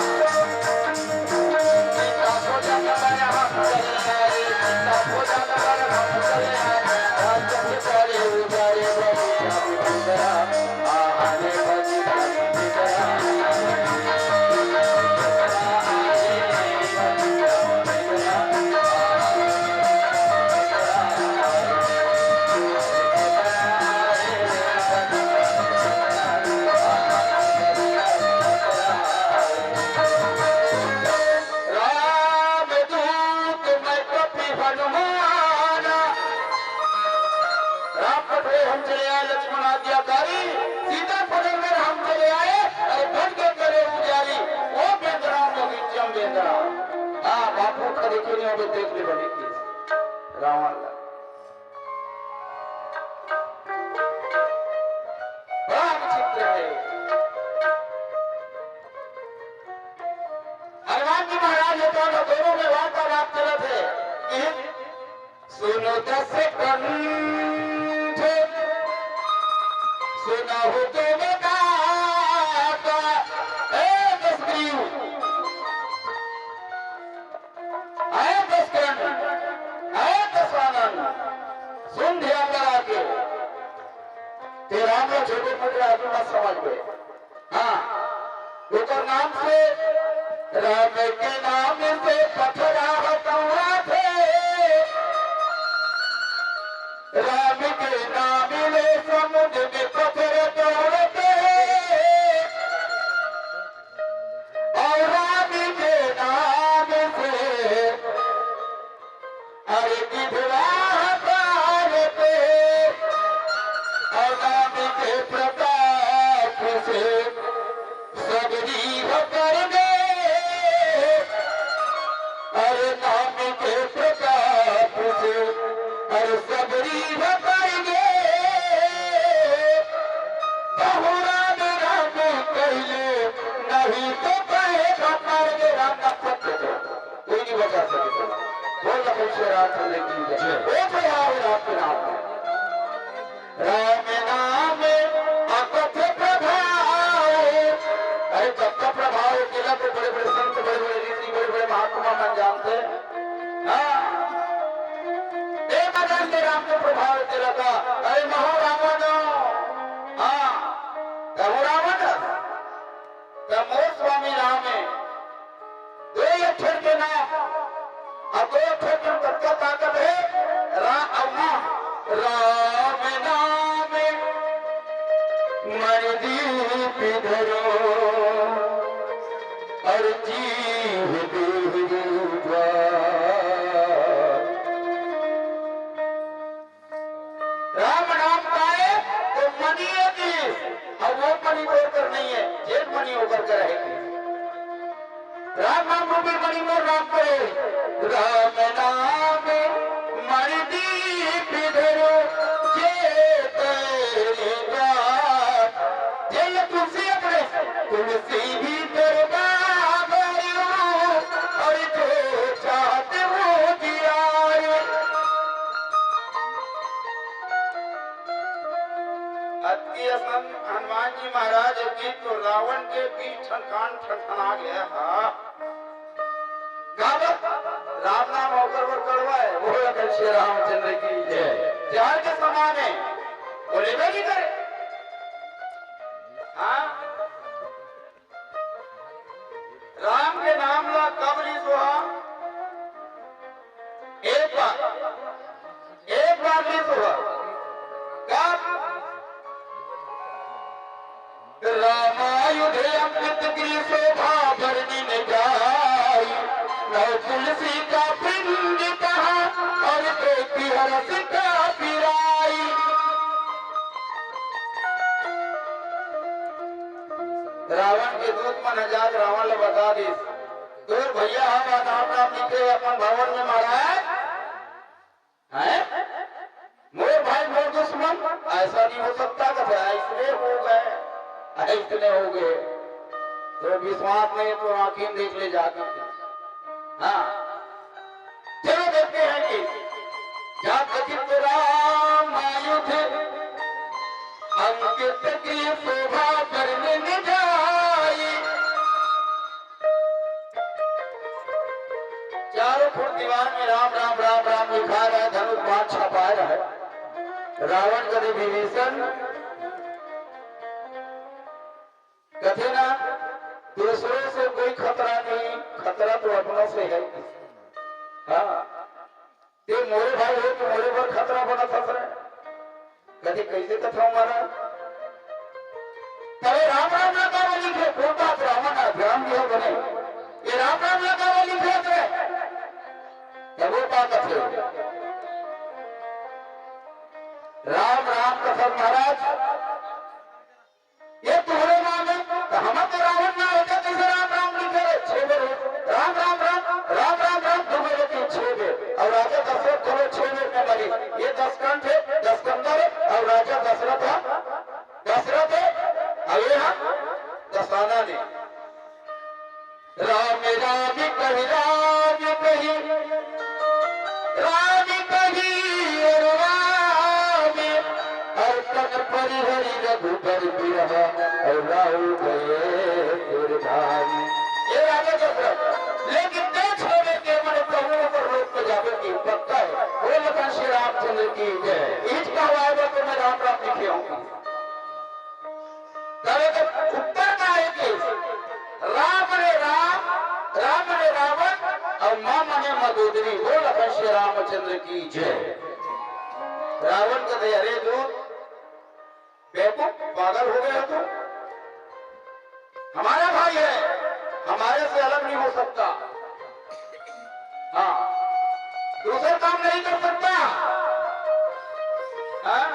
राम दूत मैं कपि हनुमाना। राम पठोए हम चले आए लक्ष्मण आज्ञाकारी, सीता पठोए हम चले आए, अरे भटके करे उजारी, वो बेंदरा मोगी जम बेंदरा। हाँ, बापू का देखिए नहीं, अभी देख ले बने की रावण ला। बड़ा विचित्र है। हनुमान जी महाराज होता ना, दोनों में वार्तालाप चलत है कि सुनो दस कंठ, सुनहु तुम दाता, ए दस ग्रीव, अरे दस कंठ, अरे दस आनंद, सुन ध्यान लगा के। ते राम ला छोटे पुत्र आदमी मत समझ बे। हाँ, ओकर नाम से, राम के नाम से पथरा हटुआ थे, राम के नाम ले समुद्र में पत्थर दौड़ते। और राम के नाम से, विधवा पार पे, अनाम के प्रताप से सगरी कर दे। अरे नाम के प्रताप से, अरे सगरी कर दे। बहुरा में राम कहले, नहीं तो कहे का मार दे राम ना सत्य को। कोई नहीं बचा सके तो। बोल लखन श्री रामचंद्र की जय। जय। वो तो यार राम के नाम में। राम नाम अकथ प्रभाव। अरे कत्था प्रभाव केला तो बड़े बड़े संत, बड़े बड़े ऋषि, बड़े बड़े महात्मा मन जानते। हाँ। देव राम के प्रभाव केला का। अरे महो रावण। हाँ। कहो रावण। त मोर स्वामी राम हे। दो अक्षर के नाम, अउ दो अक्षर के कतका ताकत हे। रा अउ नाम। राम नाम मणिदीप धरो, अउ जीव देहु द्वार। राम नाम पाए तो मणि हे कि, अउ वो मणि तोर कर नहीं हे, जेन मणि ओकर कर हे कि। राम नाम रूपी मणि मोर राम करे, राम नाम मणिदीप धरो, जे तेरी बात, जे ये तुलसी अपने, तुलसी भी दरबार अउ जो चाहत वो दिया रे। अतकी असन हनुमान जी महाराज की तो रावण के बीस ठन कान ठनठना गया हा। काबर? राम नाम ओकर बर कड़वा हे। बोल लखन श्री रामचंद्र की जय। जहर के समान हे, वो लेबे नहीं करे। हाँ? राम के नाम ला कब लीस हा? एक बार, एक बार लीस हा। कब? रामायुध अंकित की शोभा बरनि न जाई, नव तुलसी का पिंड कहा अउ देखि हरष का पिराई। रावण के दूत मन ह जाके रावण ल बता दिस, तोर भैया ह राम नाम लिखे अपन भवन में महाराज, हैं? मोर भाई मोर दुश्मन, ऐसा नहीं हो सकता। कहते, "ऐसने हो गए, ऐसने हो गए।" तो विश्वास नहीं तो आंखी देख ले जाके। हाँ, चलो देखते हैं कि जहाँ कथित रामायुध अंकित की शोभा बरनि न जाई। चारों फुट दीवार में राम राम राम राम लिखा रहे, धनुष बाण छपाए रहे। रावण कदे विभीषण कथे ना, दूसरों से कोई खतरा नहीं, खतरा तो अपनों से है। हाँ, ते मोरे भाई हो तो मोरे बर खतरा बनत हस रे। कथे, "कैसे कथा हमारा?" तबे राम राम ना का बोली थे, बोलता तो रावण ना ध्यान दिया बने। ये राम राम ना का बोली थे रे। तब वो का कथे? राम राम कथा महाराज, ये तुम्हारे नाम है, तो हम तो रावण ना होते, कैसे राम राम लिखे रहे? छह बेर हो। राम राम राम, राम राम राम, दो बेर होती, छह बेर। और राजा दशरथ बोले, "छह बेर में मरी।" ये दस कंठ है, दस कंठ है, और राजा दशरथ है, दशरथ है, और ये हम दसाना ने। राम राम कहि राम कहि, राम कहि अरु राम। अरु तन परिहरि रघुबर बिरहा, अरु राउ गए सुर धाम। ये राजा दशरथ, लेकिन ते छोड़े के मन कहूँ पर लोग को जावे की पक्का है। बोल लखन श्री रामचंद्र की जय। इज कहवाए बर तो मैं राम राम लिखे हूँ। तबे तो उत्तर का है कि राम ने राम, राम ने रावण और माँ मने मदोदरी। बोल लखन श्री रामचंद्र की जय। रावण कथे, "अरे दूत, बेवकूफ, पागल हो गया तू? हमारा भाई है, हमारे से अलग नहीं हो सकता।" हाँ, दूसर काम नहीं कर सकता। हाँ?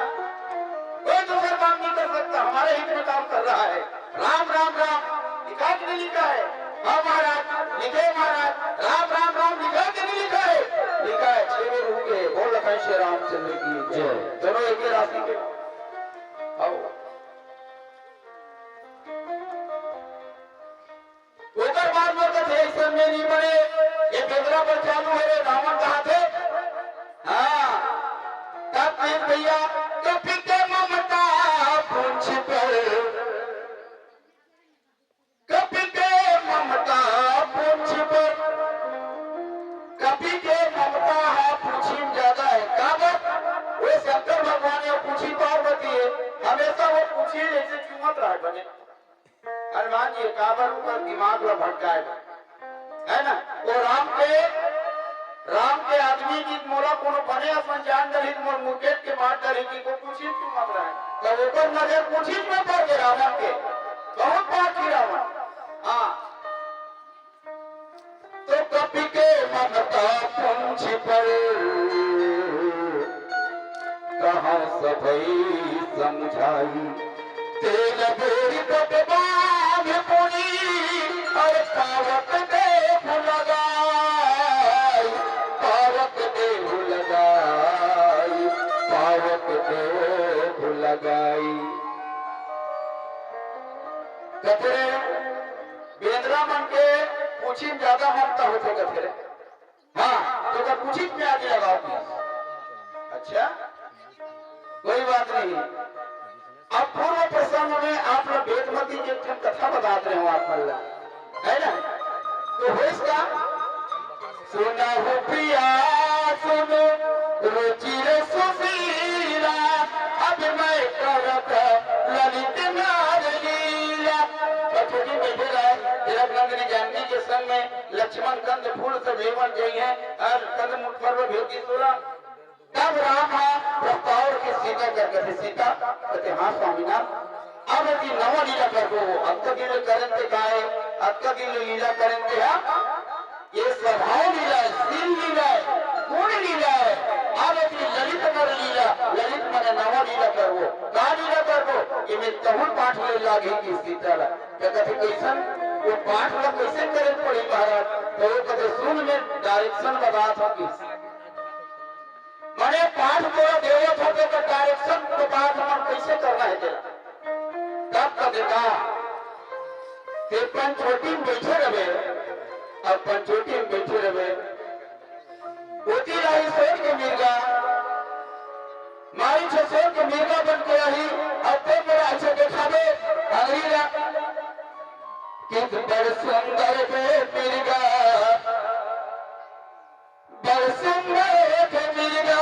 कोई दूसर काम नहीं कर सकता, हमारे हित में काम कर रहा है। राम राम राम लिखा के नहीं लिखा है? हाँ महाराज, लिखे महाराज। राम राम राम लिखा के नहीं लिखा है? लिखा है। छह में रूप है। बोल लखन श्री रामचंद्र की जय। दोनों एक ही राशि के। आओ। ओकर बाद में कथे, "अइसन में नहीं बने, ये बेंदरा पर चालू है रे, रावण कहा थे।" हाँ, तब कहे भैया, "कपि के ममता पूंछ पर, कपि के ममता पूंछ पर।" कपि के ममता हा पूंछी में ज्यादा है। काबर? वो शंकर भगवान हे, पूंछी पार्वती है, हमेशा वो पूंछी जैसे चूमत रहे बने। हनुमान जी काबर ओकर दिमाग ला भटकाए बर, है ना? वो राम के, राम के आदमी की मोला कोनो बने असन जान डरही त मोर मुकेट के मार डरही कि को पूछी क्यों मत रहा है। तब ओकर नजर पूछी में पड़ गए रावण के, बहुत पापी रावण। हाँ, तो कपि के ममता पूंछ पर, कहाँ सभई समझाई। तेल बोरी पट बांध पुनी, अरे पावक देव लगाई, पावक देव लगाई, पावक देव लगाई। कथे बेंदरा मन के पूछी में ज्यादा ममता होथे कथे रे। हाँ, तो ओकर पूछी में आगी लगाओ please। अच्छा, कोई बात नहीं। अब पूर्व प्रसंग में आप लोग वेदमती के एक ठन कथा बतात रहे हो आप मन ला, है ना? तो होइस का? सुनहु पिया सुन रुचिर सुशीला, अब मैं करत ललित नार लीला। और छोटी बैठे रहे, जनक नंदिनी जानकी के संग में लक्ष्मण कंद फूल से लेवन जइहैं और कंद मुठभर भेज दी तोला। तब राम हा प्रस्ताव के सीता कर कथे, सीता कथे, "हाँ स्वामीनाथ, अब की नवा लीला करबो।" अतका दिन ले करन ते काय, अतका दिन ले लीला करन ते हा, ये स्वभाव लीला है, शील लीला है, गुण लीला है। अब की ललित नर लीला, ललित मने नवा लीला करबो। का लीला करबो? ये में तहुल पाठ ले लागी की सीता ला। तो कथे, "कैसन?" वो पाठ ला कैसे करे पड़ी महाराज? तो वो कथे, "सुन, मैं direction बतात हूँ कि मने पाठ तोला देवत हो तो direction बतात हूँ कैसे करना है तेला।" तब कथे का, "ते पंचवटी में बैठे रहे, अब पंचवटी में बैठे रहे, ओती राही सोन के मिर्गा, मारी छे सोन के मिर्गा बन के राही, अब ते मोला अच्छा देखाबे, अंगरी ला।" कित बड़ सुंदर के मिर्गा, बड़ सुंदर के मिर्गा।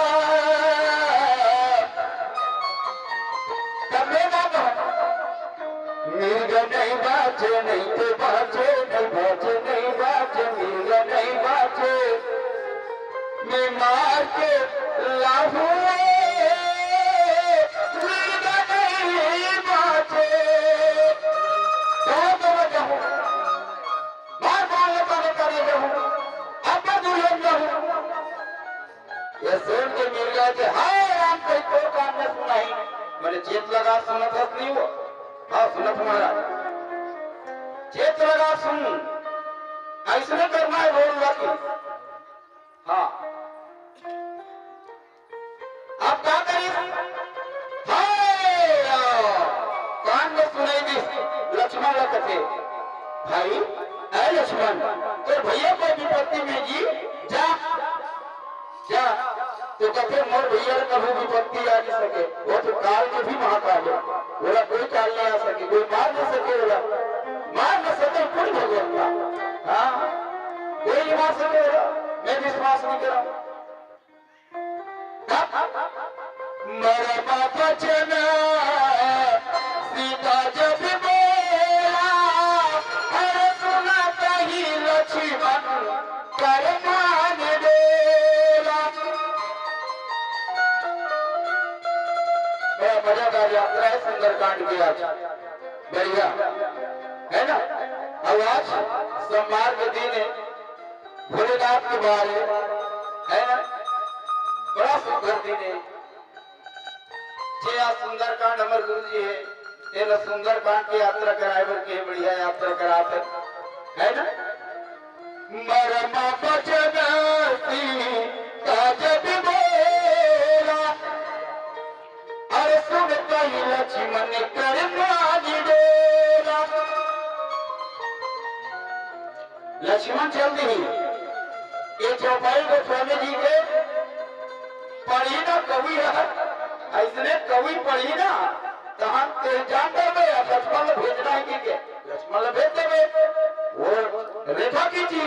तब मैं का कहूँ, मिर्गा नहीं बाचे, नहीं तो बाचे, नहीं बाचे, नहीं बाचे, मिर्गा नहीं बाचे। मैं मार के लाहू, मिर्गा नहीं बाचे। बहुत बड़ा कहूँ। बार बार ये बात कर रहे हूँ, अब मैं दुल्हन में हूँ। ये सुन के मिर्गा के, "हाय राम, कोई तो कान में सुनाई।" मैंने चेत लगा, सुनत हस नहीं वो? हाँ, सुनत महाराज। चेत लगा, सुन। ऐसने करना है रोल लगी। हाँ। अब का करिस? हाय! कान में सुनाई दिस, लक्ष्मण ला कथे, "भाई, ऐ लक्ष्मण, तोर भैया कोई विपत्ति में जी, जा, जा।" तो कथे, "मोर भैया ला कभू विपत्ति आ नहीं सके, वो तो काल के भी महाकाल है, ओला कोई काल नहीं आ सके, कोई मार नहीं सके, ओला मार नहीं सके, कोई भगवंता, हाँ, कोई नहीं मार सके ओला, मैं विश्वास नहीं करा।" मरम बचन सीता जब बोला, हर सुनत ही लक्ष्मण कर मान डोला। बड़ा मजेदार यात्रा है सुंदरकांड की आज, बढ़िया है ना। अब आज सोमवार के दिन है, भोलेनाथ के बारे है ना। कर देने। जे आज सुंदरकांड हमर गुरु जी हे, तेला सुंदरकांड के यात्रा कराए बर के बढ़िया यात्रा करात हे, है ना? मरमा बचन सीता जब बोला, अरे सुन कही लक्ष्मण कर मानी डोला। लक्ष्मण चल दिही। ये चौपाई गोस्वामी जी के पढ़ी ना कवि है, अइसने कवि पढ़ी ना, तहां ते जान देबे, लक्ष्मण ला भेजना है कि के? लक्ष्मण ला भेज देबे, वो रेखा की जी,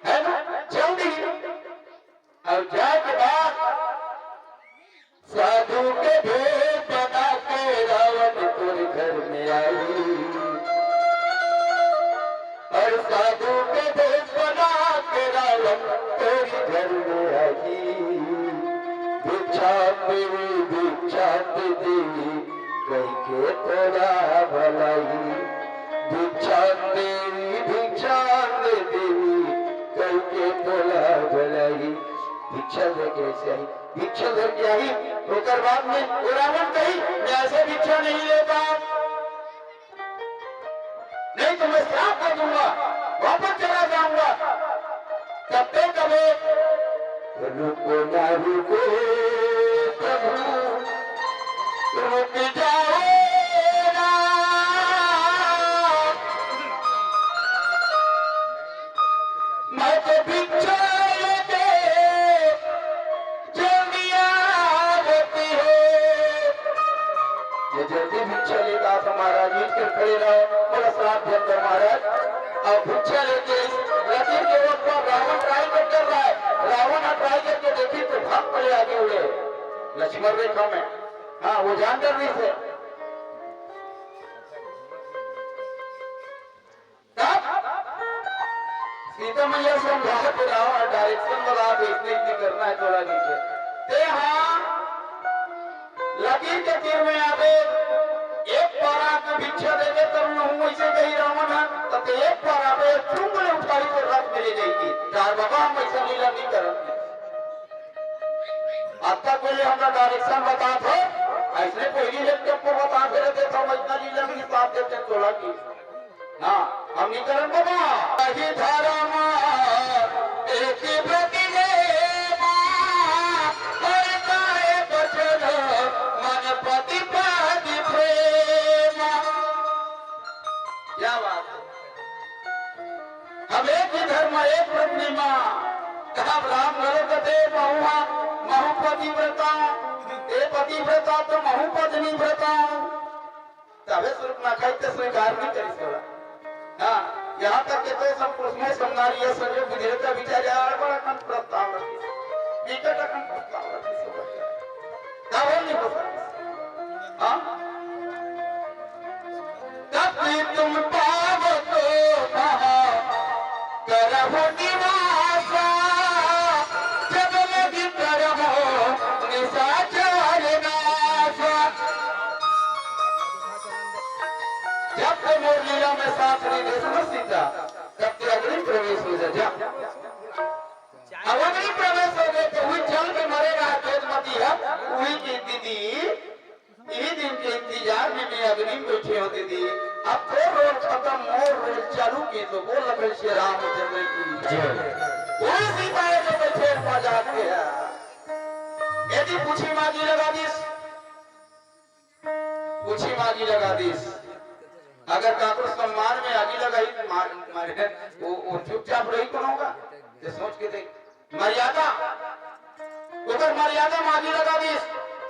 है ना, चल दिही। अउ जाए के बाद साधु के भेष बना के रावण तोर घर में आई। अउ साधु के भेष बना के रावण तोर घर में आई। भिक्षा देवी, भिक्षा देवी, कहि के तोला भलाई। भिक्षा देवी, भिक्षा देवी, कहि के तोला भलाई। भिक्षा दे के अइसे आई। भिक्षा धर के आई, ओकर बाद में वो रावण कही, "मैं ऐसे भिक्षा नहीं लेता, नहीं तो मैं श्राप दे दूंगा, वापस चला जाऊंगा।" तब ते कबे, "रुको ना रुको प्रभु, रुक जाओ ना।" मैं तो भिक्षा लेके जल्दी आवती हूँ। ये जल्दी भिक्षा लेके आता महाराज, ईट कर खड़े रहो, बड़ा श्राप देता महाराज। अब भिक्षा लेके इस लकीर के ऊपर रावण ट्राई कर, कर रहा है। रावण ने ट्राई करके देखी तो भाग पड़े आगे उड़े। लक्ष्मण रेखा में, हाँ, वो जान कर रही थे। तब सीता मैया समझा के रावण डायरेक्शन बता दे, इसने इतनी करना है थोड़ा नीचे। ते हाँ, लकीर के तीर में आवे, एक पारा के भिक्षा देके तब न हूँ, ऐसे कही रावण है, तो ते एक पारा पे चुंगले उठाई तो रथ में ले जाएगी। चार बाबा हम ऐसा लीला नहीं करते। अब तक पहले हमरा डायरेक्शन बता दो, ऐसने पहली लेक्चर को बता दे रहे थे, हम इतना लीला भी साथ देते चोला की। हाँ, हम नहीं करन बाबा। कही धर्म एक व्रत लेना, और काय बचन मन पति पाति प्रेम। क्या बात है? हम एक ही धर्म, एक व्रत निमा। कहा राम घलो कथे, "महू हा, महू पतिव्रता, ए पतिव्रता तो महू पत्नी व्रता।" तबे सुरुक ना खाई ते स्वीकार नहीं करिस ओला। हाँ, यहाँ तक के तो सब कुसुम समनारी या संजोग बुझे तो बिचारे आड़ बड़ा कम प्रस्ताव रखिस। विकट अकन प्रस्ताव रखिस। तब नहीं हो सकता। हाँ? तब तुम पावो तो महा करहु निवासा, जब लगी करहु निशाचर नासा। जब तो मोर लीला में साथ नहीं दे समझ सीता, तब तो अग्नि प्रवेश हो जा, जा। अब अग्नि प्रवेश हो गए तो वही जल में मरेगा, जोत मती है, वही की दीदी इही दिन के इंतजार में मैं अग्नि में बैठे हों दीदी। अब तोर रोल खत्म, मोर रोल चालू की तो बोल लगे श्री रामचंद्र की जय। जय। वो सीता है जो बैठे मजाक के है। यदि पूछी माँ जी लगा दीस, पूछी माँ जी लगा दीस। अगर काकरो सम्मान में आगी लगाई, मार, मारे, वो, वो चुपचाप रही कौन होगा? ये सोच के देख। मर्यादा, ओकर मर्यादा में आगी लगा दीस,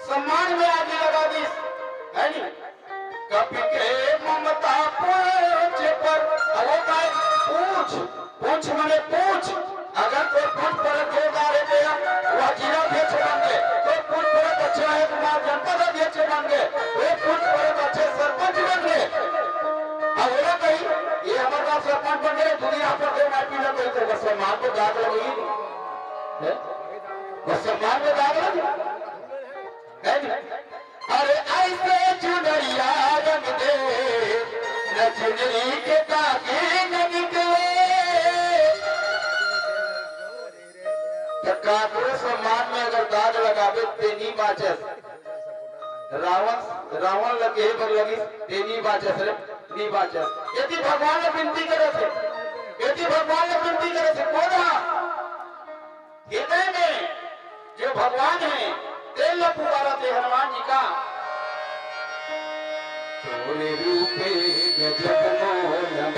सम्मान में आगी लगा दीस, है नी? कपि के ममता पूछ पर, अब वो काय पूछ, पूछ मने पूछ, अगर कोई पूछ पर जोरदार है तो वह जिला अध्यक्ष बन गए, कोई पूछ पर अच्छा है कुमार जनपद अध्यक्ष बन गए, वो पूछ पर अच्छे सरपंच बन गए। अब वो कही, ये हमारे पास सरपंच बन गए, दुनिया पर दे माफी ना कही तो बस मार को दाग लगी। हैं? वो सम्मान में दाग लग है नी? अरे ऐसे चुनरिया रंग दे, न चुनरी के दागे न निकले। त काकरो सम्मान में अगर दाग लगाबे ते नी बाचस। रावण, रावण ल केहे बर लगिस, ते नी बाचस रे, नी बाचस। यदि भगवान ल बिनती करत हे, यदि भगवान ल बिनती करत हे, कोन ह? हृदय में जो भगवान हे, तेन ल पुकारत हे हनुमान जी का। तोरे रूपे गजब मोहन।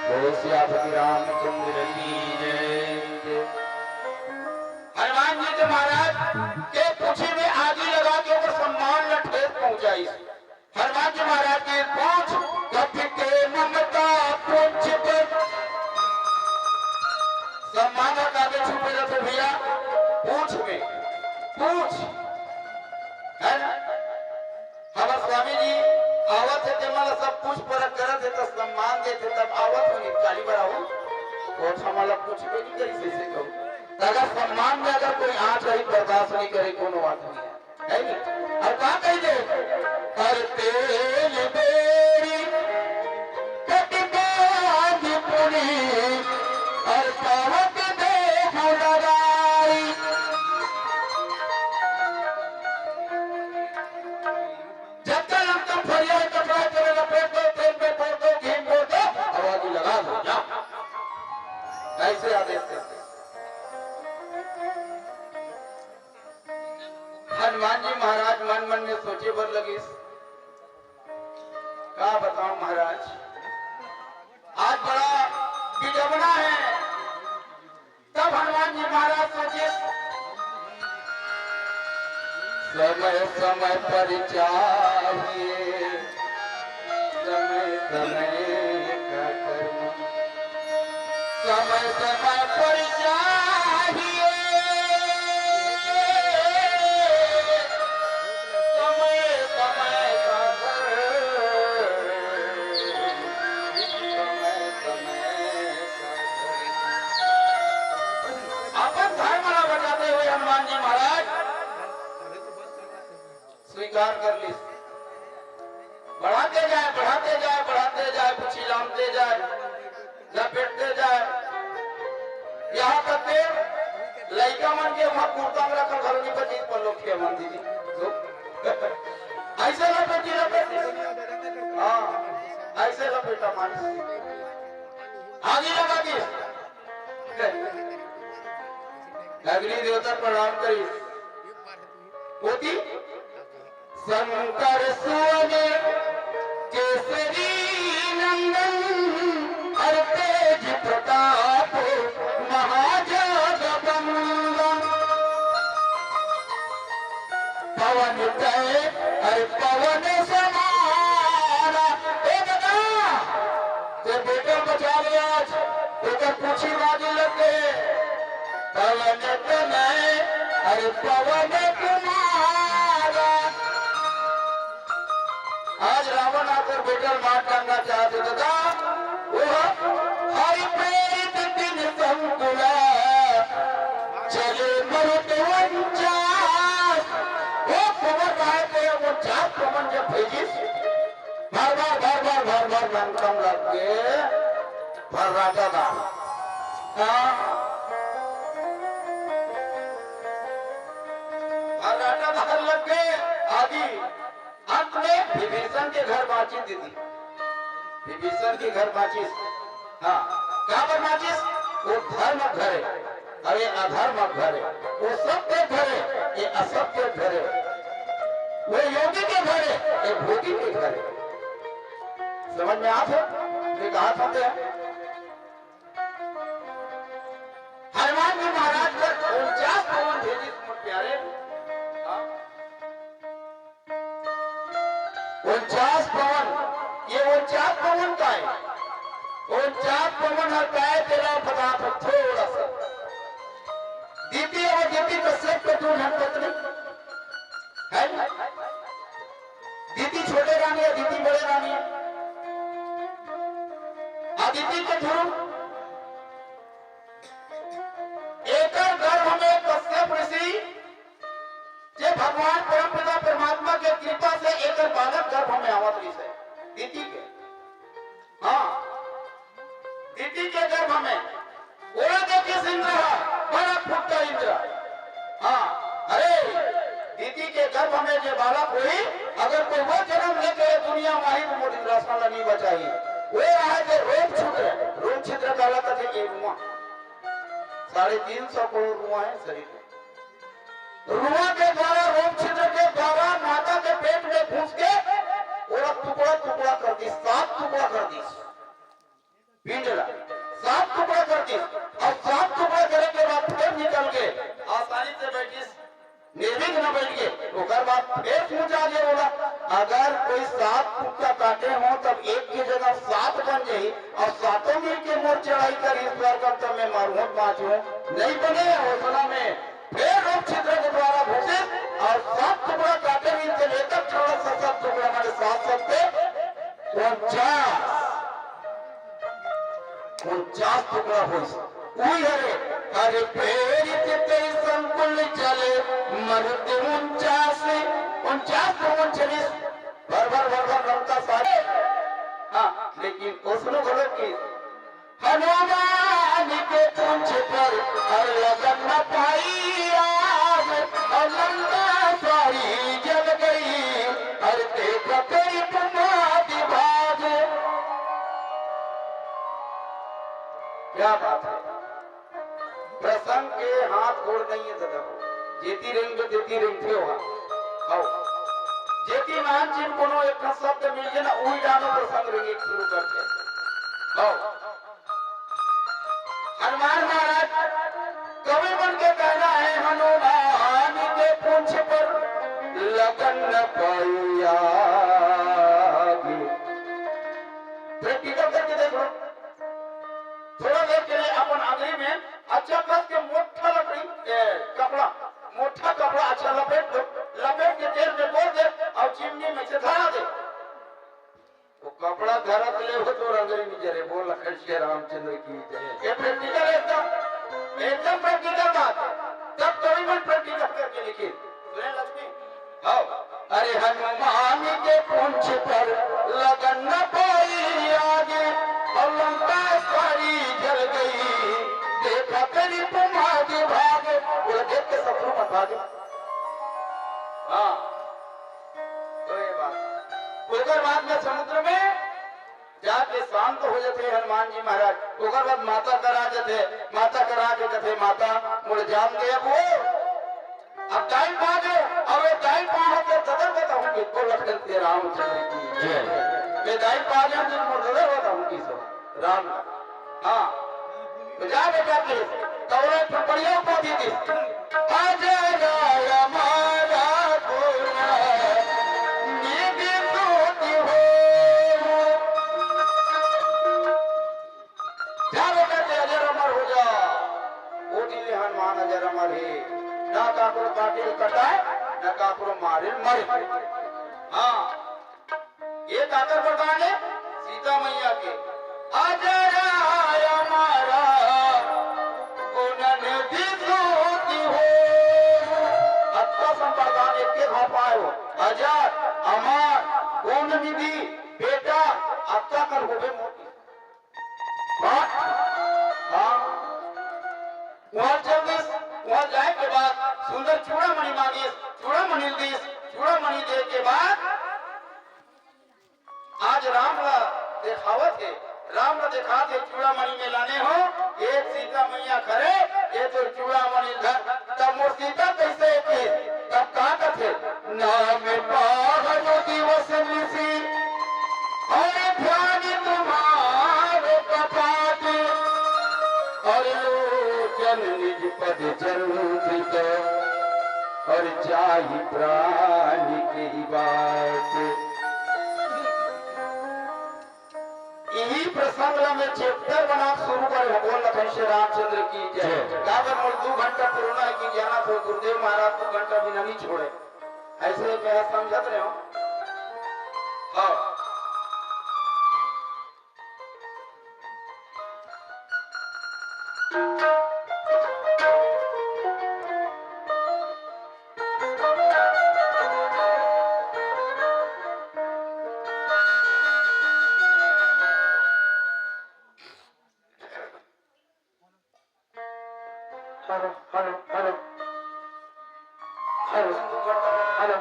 बोलो सियापति रामचंद्र की जय। हनुमान जी के महाराज के पूछी में आगी लगा के ओकर सम्मान ल ठेस पहुंचाइस। हनुमान जी महाराज के पूछ कपि के ममता पुंछ पर। सम्मान कागे छुपे रहते भैया, पूछ में, पूछ, है ना? हमर स्वामी जी आवत हे, ते मन ल सब पूछ परख करत हे, त सम्मान देत हे, तब आवत हो निकाली बर आऊ। कोठ हमन ल पूछबे नहीं करिस, ऐसे कहू। त अगर सम्मान में अगर कोई आँच रही, बर्दाश्त नहीं करे, कोनो बात नहीं है, है नहीं? और का कही दे? अरे तेल बेरी कटि बाँधि पुनि, और पावक देहु लगाई। जतका लमसम थरिया हे, कपड़ा के लपेट दो, तेल में बोर दो, घी में बोर दो, और आगी लगा दो, जाओ। ऐसे आदेश देते। हनुमान जी महाराज मन मन में सोचे बर लगिस, का बताओ महाराज, आज बड़ा विडंबना है। तब हनुमान जी महाराज सोचे, समय समय पर चाहिए, समय समय का कर्म, समय समय पर चाहिए, समय समय का धर्म, समय समय का धर्म। अपन धर्म ला बचाते हुए हनुमान जी महाराज स्वीकार कर लिस। बढ़ाते जाए, बढ़ाते जाए, बढ़ाते जाए, कुछ लामते जाए, लपेटते जाए, यहाँ तक के लइका मन के वहाँ कुर्ता में रखल घलो नहीं पच्चीस पल्लो के मन दीदी। ऐसे लपेटी, लपेटी। हाँ, ऐसे लपेटा मानिस। आगी लगा दी। अग्नि देवता प्रणाम करी। ओती शंकर सुवन केसरी नंदन, अरे तेज प्रताप महाजगबंदन। पवन तनय, अरे पवन समाना। ए दादा, ते बेटा बचा ले आज, तेकर पूछी बाजे लग गए। पवन तनय, अरे पवन कुमारा। आज रावण आकर बेटा मार डालना चाहते दादा, वो हरि प्रेरित दिन संकुला, चले मरुत वंचास। वो पवन राय के वंचास पवन जब भेजिस, भर भर, भर भर, भर भर लंका म लग के भर्राटा दार। हाँ। भर्राटा दार लग के आगी। अंत में विभीषण के घर बांचिस दीदी। विभीषण के घर बांचिस। हाँ। काबर बांचिस? वो धर्म घर है। अरे अधर्म घर है, वो सत्य घर है, ये असत्य घर है, वो योगी के घर है, ये भोगी के घर है। समझ में आथे? मैं कहा था क्या? हनुमान जी महाराज कर उनचास पवन भेजिस मोर प्यारे। हाँ? उनचास पवन, ये उनचास पवन काय? उनचास पवन हर काय तेला बता दो थोड़ा सा। दीदी, वो दीदी कश्यप के दू झन पत्नी है ना? दीदी छोटे रानी है, दीदी बड़े रानी है। अदिति के ध्रुव, एकर गर्भ में कश्यप ऋषि जे भगवान परमपिता परमात्मा के कृपा से एकर बालक गर्भ में आवत रहिस हे, दीति के। हाँ, दीति के गर्भ में ओला देखिस इंद्र ह, बड़ा फुट्टा इंद्र। हाँ, अरे, दीति के गर्भ में जे बालक होही, अगर कोई वो जन्म लेके ये दुनिया म आही, तो मोर इंद्रासन ला नहीं बचाही। वो रहा जे रोम छिद्र, रोम छिद्र काला कथे ये रुआ। साढ़े तीन सौ करोड़ रुआ है शरीर में। रुआ के द्वारा, रोम छिद्र के द्वारा माता के पेट में घुस के ओला टुकड़ा टुकड़ा कर दिस, सात टुकड़ा कर दिस। पिंड ला सात टुकड़ा कर दिस, अउ सात टुकड़ा करे के बाद फिर निकल के आसानी से बैठिस, निर्विघ्न बैठ के। ओकर बाद फिर सोचा जे ओला, अगर कोई सात टुकड़ा काटे हो तब एक के जगह सात बन जाही, अउ सातों मिल के मोर चढ़ाई करही स्वर्ग, तब मैं मरहूं बांचहूं, नहीं बने। ओतना में फिर रोम छिद्र के द्वारा घुसिस अउ सात टुकड़ा काटे रहिस, जब एक एक टुकड़ा, सात, सात टुकड़ा माने सात सत्ते उनचास। उनचास टुकड़ा होइस। उही हरे, हरि प्रेरित तेहि संकुल चले, मरुत उनचास। उनचास पवन चलिस, भर भर, भर भर लंका सारे। हाँ, लेकिन ओसनो घलो कि हनुमान के पूंछ पर हर लगन न पाई आग, और लंका सारी जल गई, हर तेज कई तुम्हारी भाग। क्या बात है, प्रसंग के हाथ गोड़ नहीं है दादा, जेती रेंग तेती रेंगथे हो। हव। जेती महान चीज कोनो एक ठन शब्द मिल गे ना, उही डाहर प्रसंग रेंगे शुरू करथे। हव। हनुमान महाराज, कवि मन के कहना हे, हनुमान के पूंछ पर लगन न पाई आग। Practical करके देख लो। थोड़ा देर के लिए अपन अंगरी में अच्छा कस के मोटा लकड़ी, ए, कपड़ा, मोटा कपड़ा अच्छा लपेट लो, लपेट के तेल में बोर दे अउ चिमनी में से धरा दे। वो कपड़ा धरत ले हो तो अंगरी में जरे, बोल लखन श्री रामचंद्र की जय। ये practical एकदम, एकदम practical बात हे। तब कवि मन practical करके लिखे। सुने लक्ष्मी? हव। अरे हनुमान के पूंछ पर लगन न पाई आग, अउ लंका सारी जल गई, देखत रिपु मागे भागे। बोले, देख के शत्रु मन भागे। हाँ, तो ये बात। ओकर बाद में समुद्र में जाके शांत हो जाथे हनुमान जी महाराज। ओकर बाद माता करा जाथे, माता करा के कथे, "माता, मोर जान दे अब वो। अब दाई पा जाओ, अब ये दाई पा हो तो जगत बताऊंगी।" बोल लखन श्री रामचंद्र की जय। ये दाई पा जाओ तो मोर जगत बताऊंगी सब। राम, हाँ। तो जा बेटा के, तब एक ठो बढ़िया उपाधि दी। अजर अमर गुण निधि सूति हो। जा बेटा के अजर अमर हो जा। वो दिन ले हनुमान अजर अमर हे। ना काकरो काटे कटाए, ना काकरो मारे मरे। हाँ। ये काकर वरदान हे? सीता मैया के। अजर अमर गुण निधि सूति हो। अतका संप्रदान एक के भाव पाए हो। अजर, अमर, गुण निधि, बेटा, अतका कर होबे मोटी। हाँ। हाँ। वहाँ चल दिस, वहाँ जाए के बाद सुंदर चूड़ामणि मांगिस, चूड़ामणि दिस, चूड़ामणि दे के बाद आज राम ला देखावत हे, राम ला देखात हे, चूड़ामणि में लाने हो, ये सीता मैया करे, ये तो चूड़ामणि धर, तब मोर सीता कैसे की, तब का कथे, नाम पाहन दिवस निशि, और ध्यान तुम्हारे कपाट, और लोचन निज पद चंद्रित, और जाहि प्राण के ही बात। इही प्रसंग ला मैं chapter बना शुरू करे हूँ। बोल लखन श्री रामचंद्र की जय। जय। काबर मोर दू घंटा पुराना है कि जाना तो गुरुदेव महाराज दू घंटा भी नहीं छोड़े। ऐसे मैं समझत रहे हूँ। हाँ। Hello, hello, hello. Hello, hello.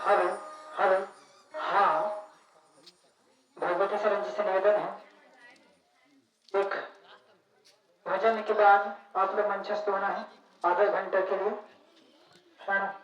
Hello, hello. हाँ, भगवती शरण जी से निवेदन है, एक भजन के बाद आप लोग मंचस्थ होना है आधा घंटा के लिए, है ना?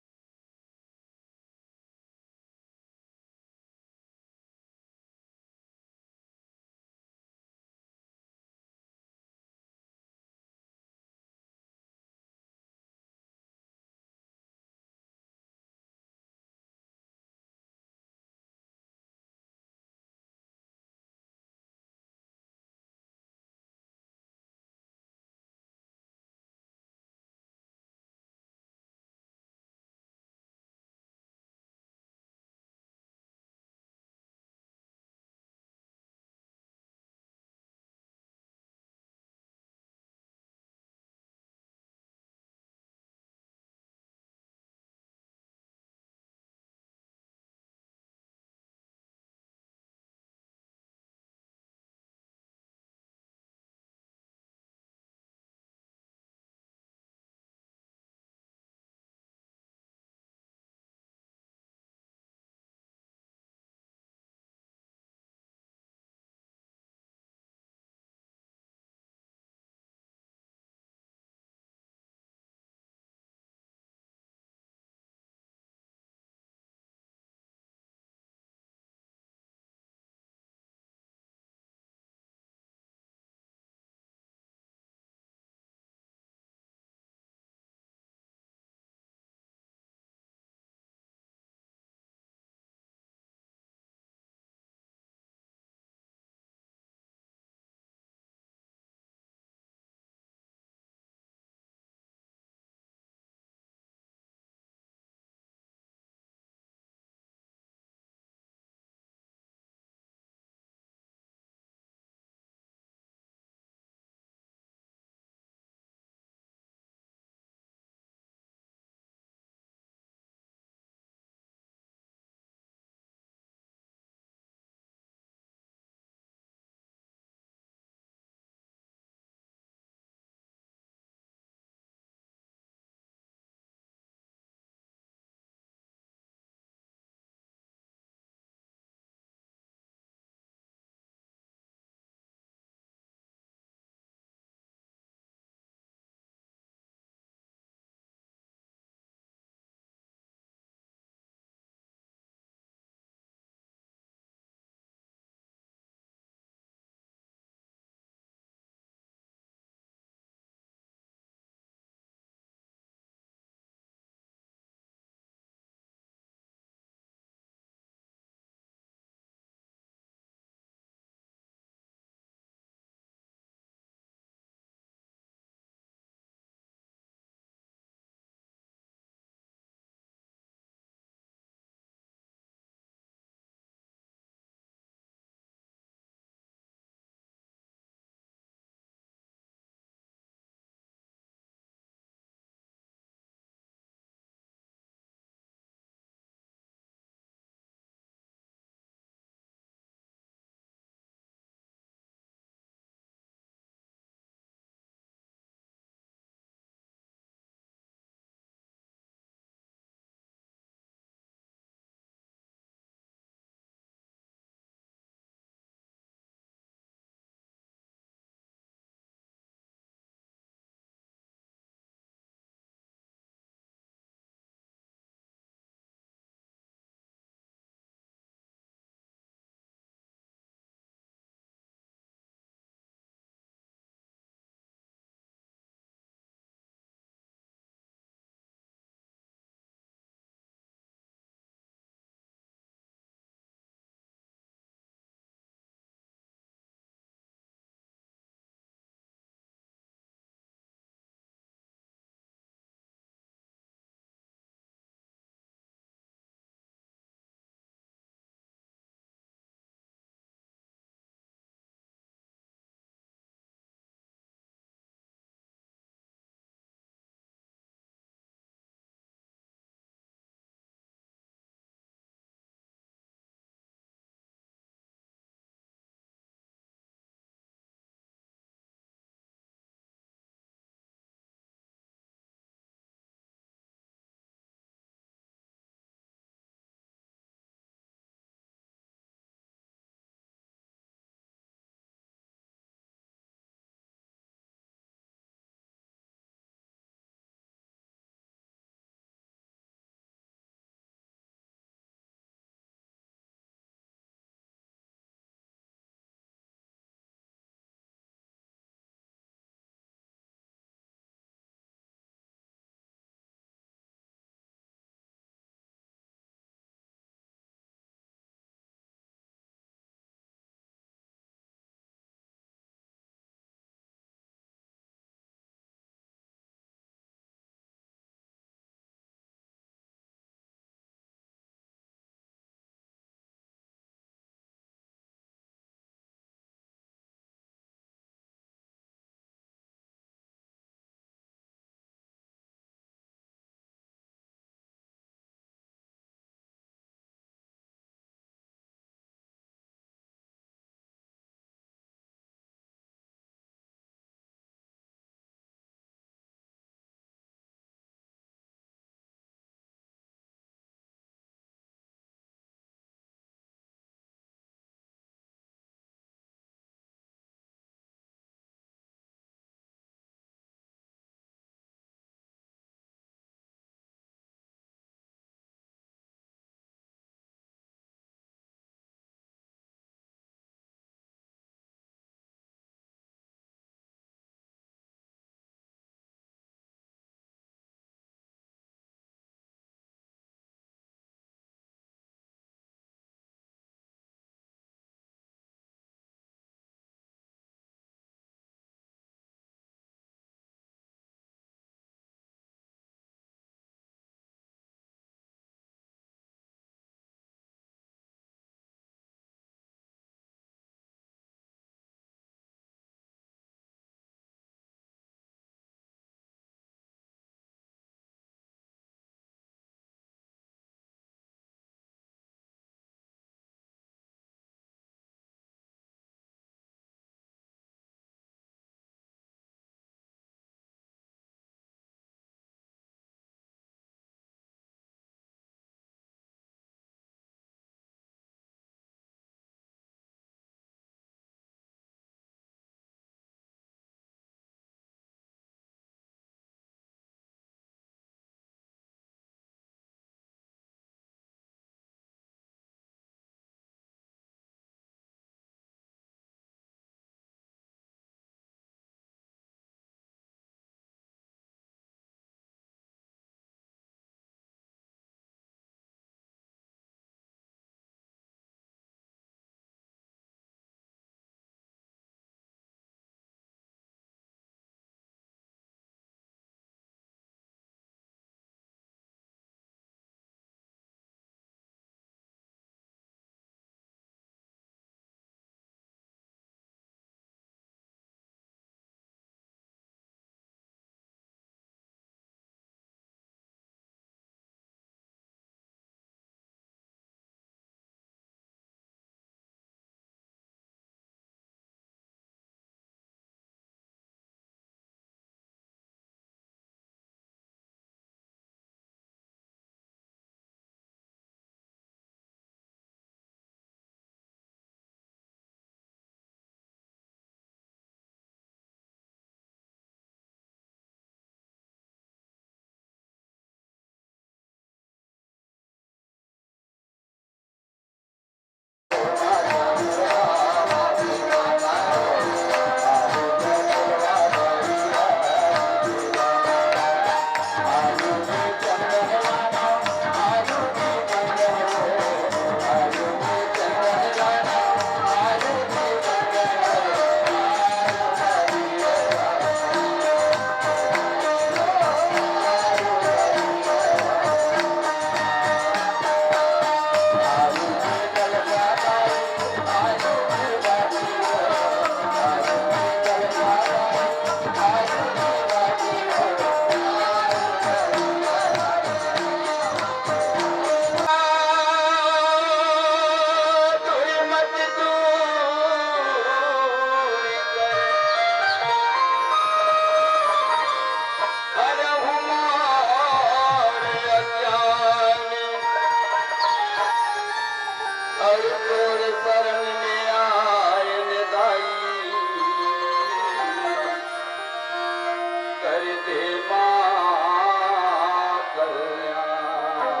कर दे माँ कल्याण।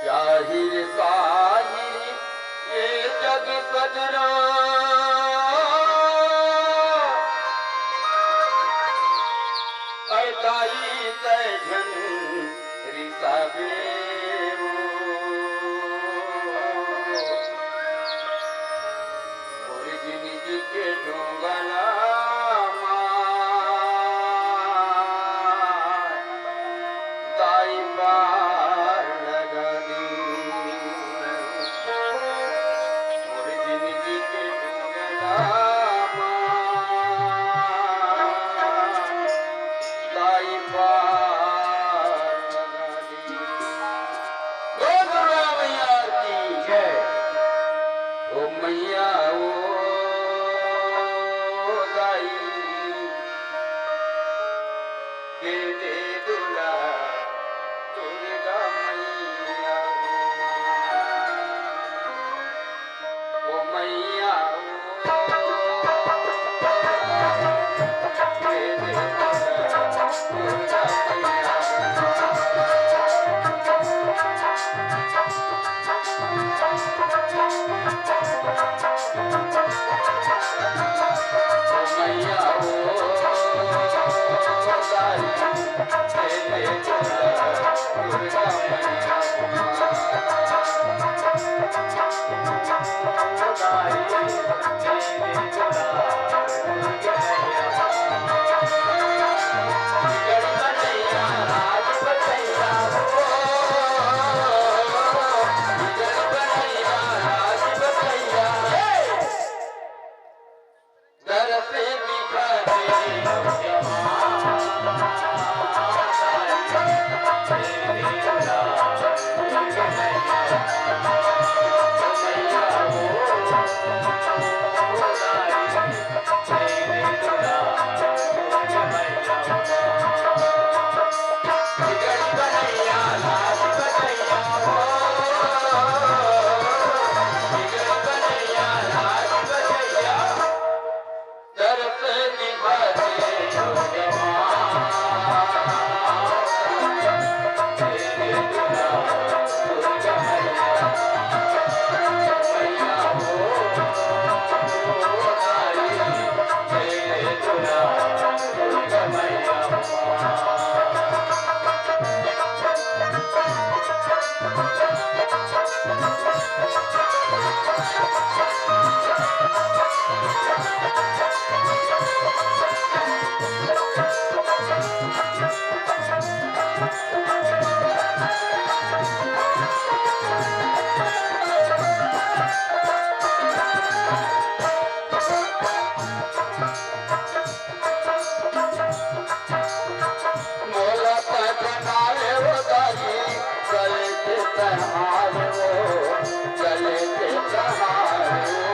जाहिर साहिर ये जग सगरो, अड़तालीस झन रिसाबे ओ। मोर जिनगी के डोंगना मा दाई पार लगा दी। मोर जिनगी के डोंगना मा दाई पार लगा दी। ओ दुर्गा मैया की जय। ओ मैया ओ दाई, दे दे दुलार दुर्गा मैया। ओ मैया ओ मोला पैसा ना ले वो दाई, गले के तहार वो, गले के तहार वो।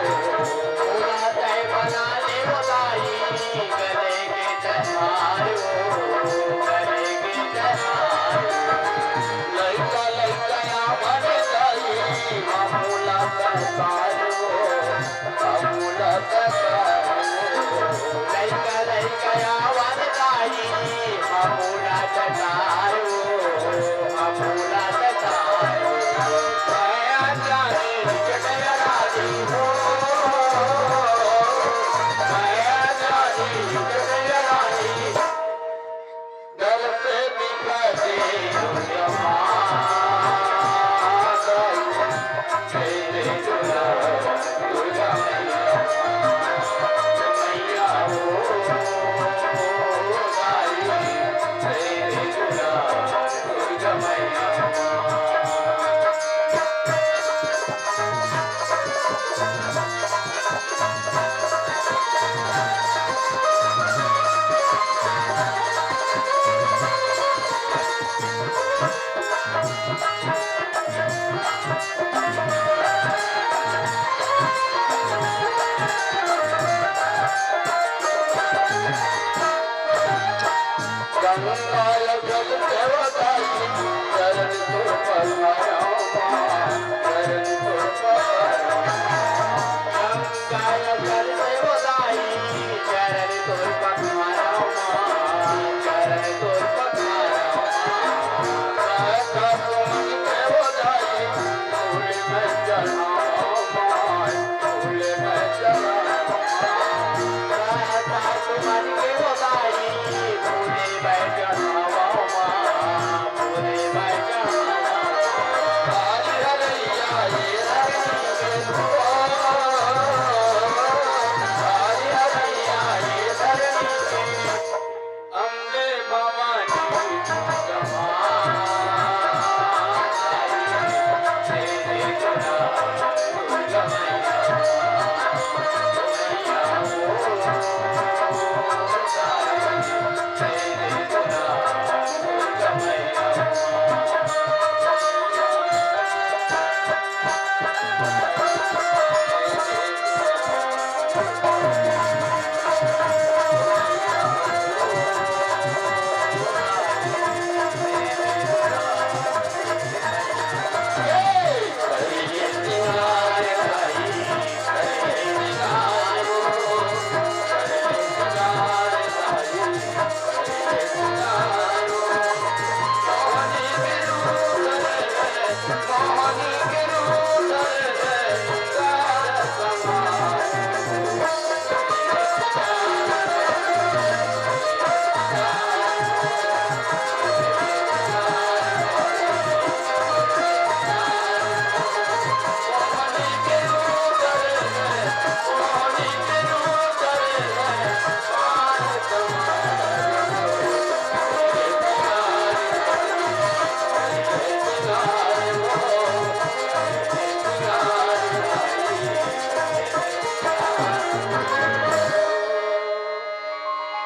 मोला तै बना ले वो दाई, गले के तहार वो, गले के तहार वो। लइका, लइका आवन दाई, हमला तहार वो।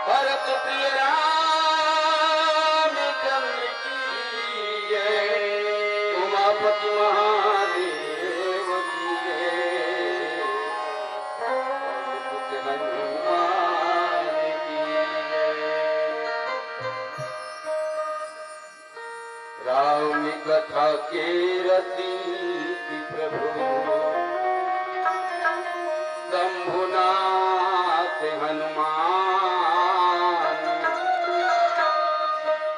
भरत प्रिय राम चंद्र की जय। उमापति महादेव की जय। पवन सुत हनुमान की जय। राम कथा के रसिक प्रभु शंभुनाथ हनुमान।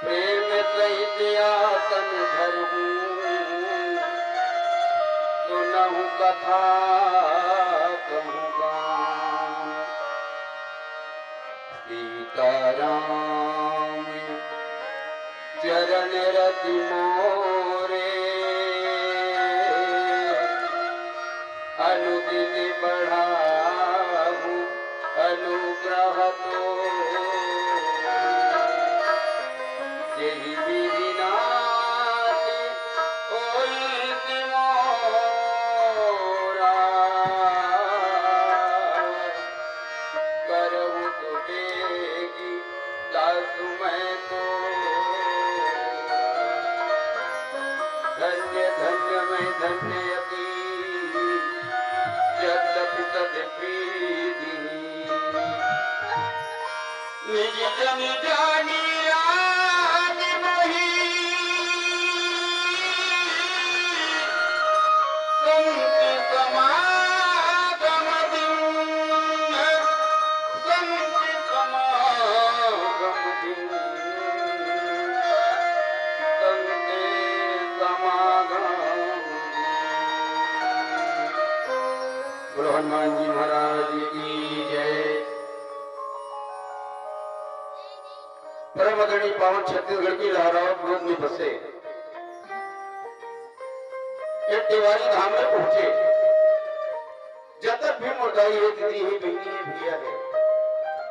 प्रेम सहित आसन धरहूँ, सुनहु कथा कहूँ गान। सीताराम चरण रति मोरे, अनुदिन बढ़ाहु अनुग्रह तोरे। जेहि विधि नाथ होई तिमोरा, करहु सुबेगी दासु मैं तो। धन्य धन्य मैं धन्य अति, यद्यपि तद प्रीति। निज जन जानी राम मोहि, संत समागम दिन, संत समागम दिन, संत समागम दिन। बोलो हनुमान जी महाराज की जय। परम आदरणीय पावन छत्तीसगढ़ की लहरावत गोद में बसे ये टेवारी धाम में पहुंचे। जतक भी मोर दाई हे, दीदी हे, बहिनी हे, भैया हे,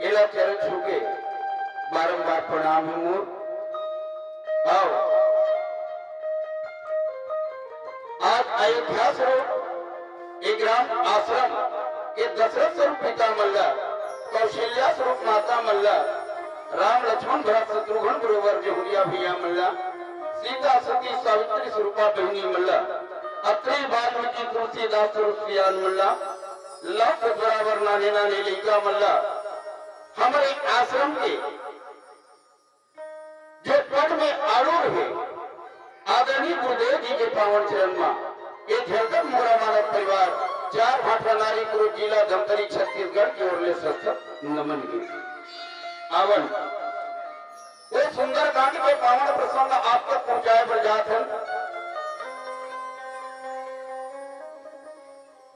एला चरण छू के बारंबार प्रणाम हे मोर। आओ, आज अयोध्या स्वरूप, ए ग्राम आश्रम, ए दशरथ स्वरूप पिता मन ला, कौशल्या स्वरूप माता मन ला, राम लक्ष्मण भरत शत्रुघ्न बरोबर जहुरिया भैया मन ला, सीता सती सावित्री स्वरूपा बहिनी मन ला, अत्रि वाल्मीकि तुलसीदास स्वरूप सियान मन ला, लाख बराबर नाने नाने लइका मन ला, हमर ए आश्रम के जो पद में आरूढ़ हे, आदरणीय गुरुदेव जी के पावन चरण मा, ए झरकन मोरा मानव परिवार, चार भाठा नारी कुरु जिला धमतरी छत्तीसगढ़ की ओर ले सस्ता नमन के। आवन, वो सुंदरकांड के पावन प्रसंग आप तक पहुंचाए बर जात हन।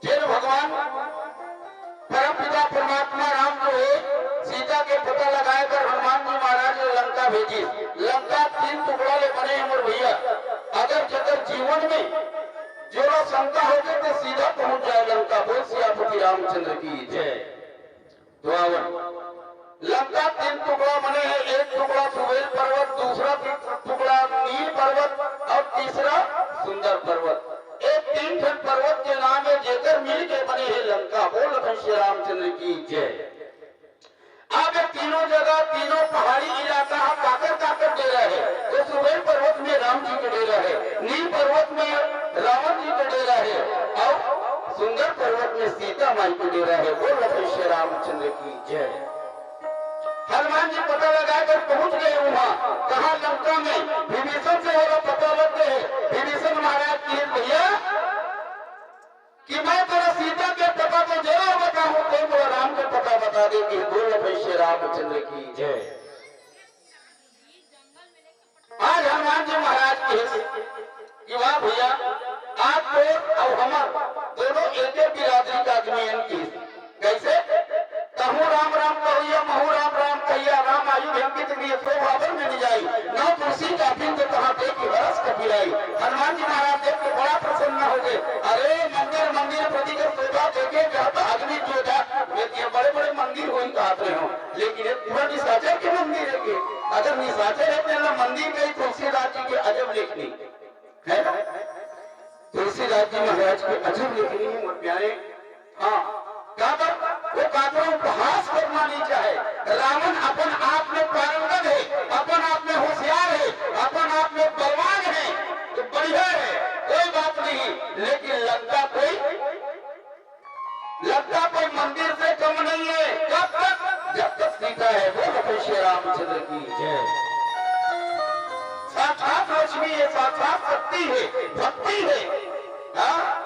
जेन भगवान परमपिता परमात्मा राम जो है, सीता के पता लगाए बर हनुमान जी महाराज ने लंका भेजी। लंका तीन टुकड़ा ले बने हे मोर भैया। अगर जेकर जीवन में जोरा शंका होगे तो सीधा पहुंच जाए लंका। बोल सियापति रामचंद्र की जय। तो आवन, लंका तीन टुकड़ा बने हे, एक टुकड़ा सुमेरु पर्वत, दूसरा टुकड़ा नील पर्वत और तीसरा सुंदर पर्वत। ये तीन ठन पर्वत के नाम हे, जेकर मिल के बने हे लंका। बोल लखन श्री रामचंद्र की जय। अब ये तीनों जगह, तीनों पहाड़ी इलाका ह, काकर काकर डेरा हे? तो सुमेरु पर्वत में राम जी के डेरा हे, नील पर्वत में रावण जी के डेरा हे, और सुंदर पर्वत में सीता माई के डेरा हे। बोल लखन श्री रामचंद्र की जय। हनुमान जी पता लगाए बर पहुंच गए वहां, कहा लंका में विभीषण से ओला पता लग गए। विभीषण महाराज की भैया कि मैं तोला सीता के पता तो जरूर बताहूं, तैं मोला राम के पता बता दे कि बोल लखन श्री रामचंद्र की जय। आज हनुमान जी महाराज कहिस कि वाह भैया, आज तोर अउ हमर दोनों एके बिरादरी के आदमी हन कहिस। कैसे? तहूं राम राम कहइया, महूं राम राम कहइया, राम आयु भेंगी तिगरी, सो भावन में निजाई, नौ तुलसी का बिंद तहां देखि हरष कपि आई। हनुमान जी महाराज देख के बड़ा प्रसन्न हो गए। अरे मंदिर, मंदिर प्रति कर शोभा देखे, जहाँ तो आदमी जो था, मैं ये बड़े बड़े मंदिर होई कहत रहे हो, लेकिन ये पूरा निशाचर के मंदिर है। ये अगर निशाचर है तो मंदिर कहीं तुलसीदास जी के अजब लेखनी है ना? तुलसीदास जी महाराज के अजब लेखनी है, मोर प्यारे। हाँ, काबर वो काकरो उपहास करना नहीं चाहे। रावण अपन आप में पारंगत है, अपन आप में होशियार है, अपन आप में बलवान है, तो बढ़िया है, कोई बात नहीं। लेकिन लंका कोई, लंका कोई मंदिर से कम नहीं है। कब तक? जब तक सीता है। बोल लखन श्री रामचंद्र की जय। साक्षात लक्ष्मी है, साक्षात शक्ति है, भक्ति है। हाँ?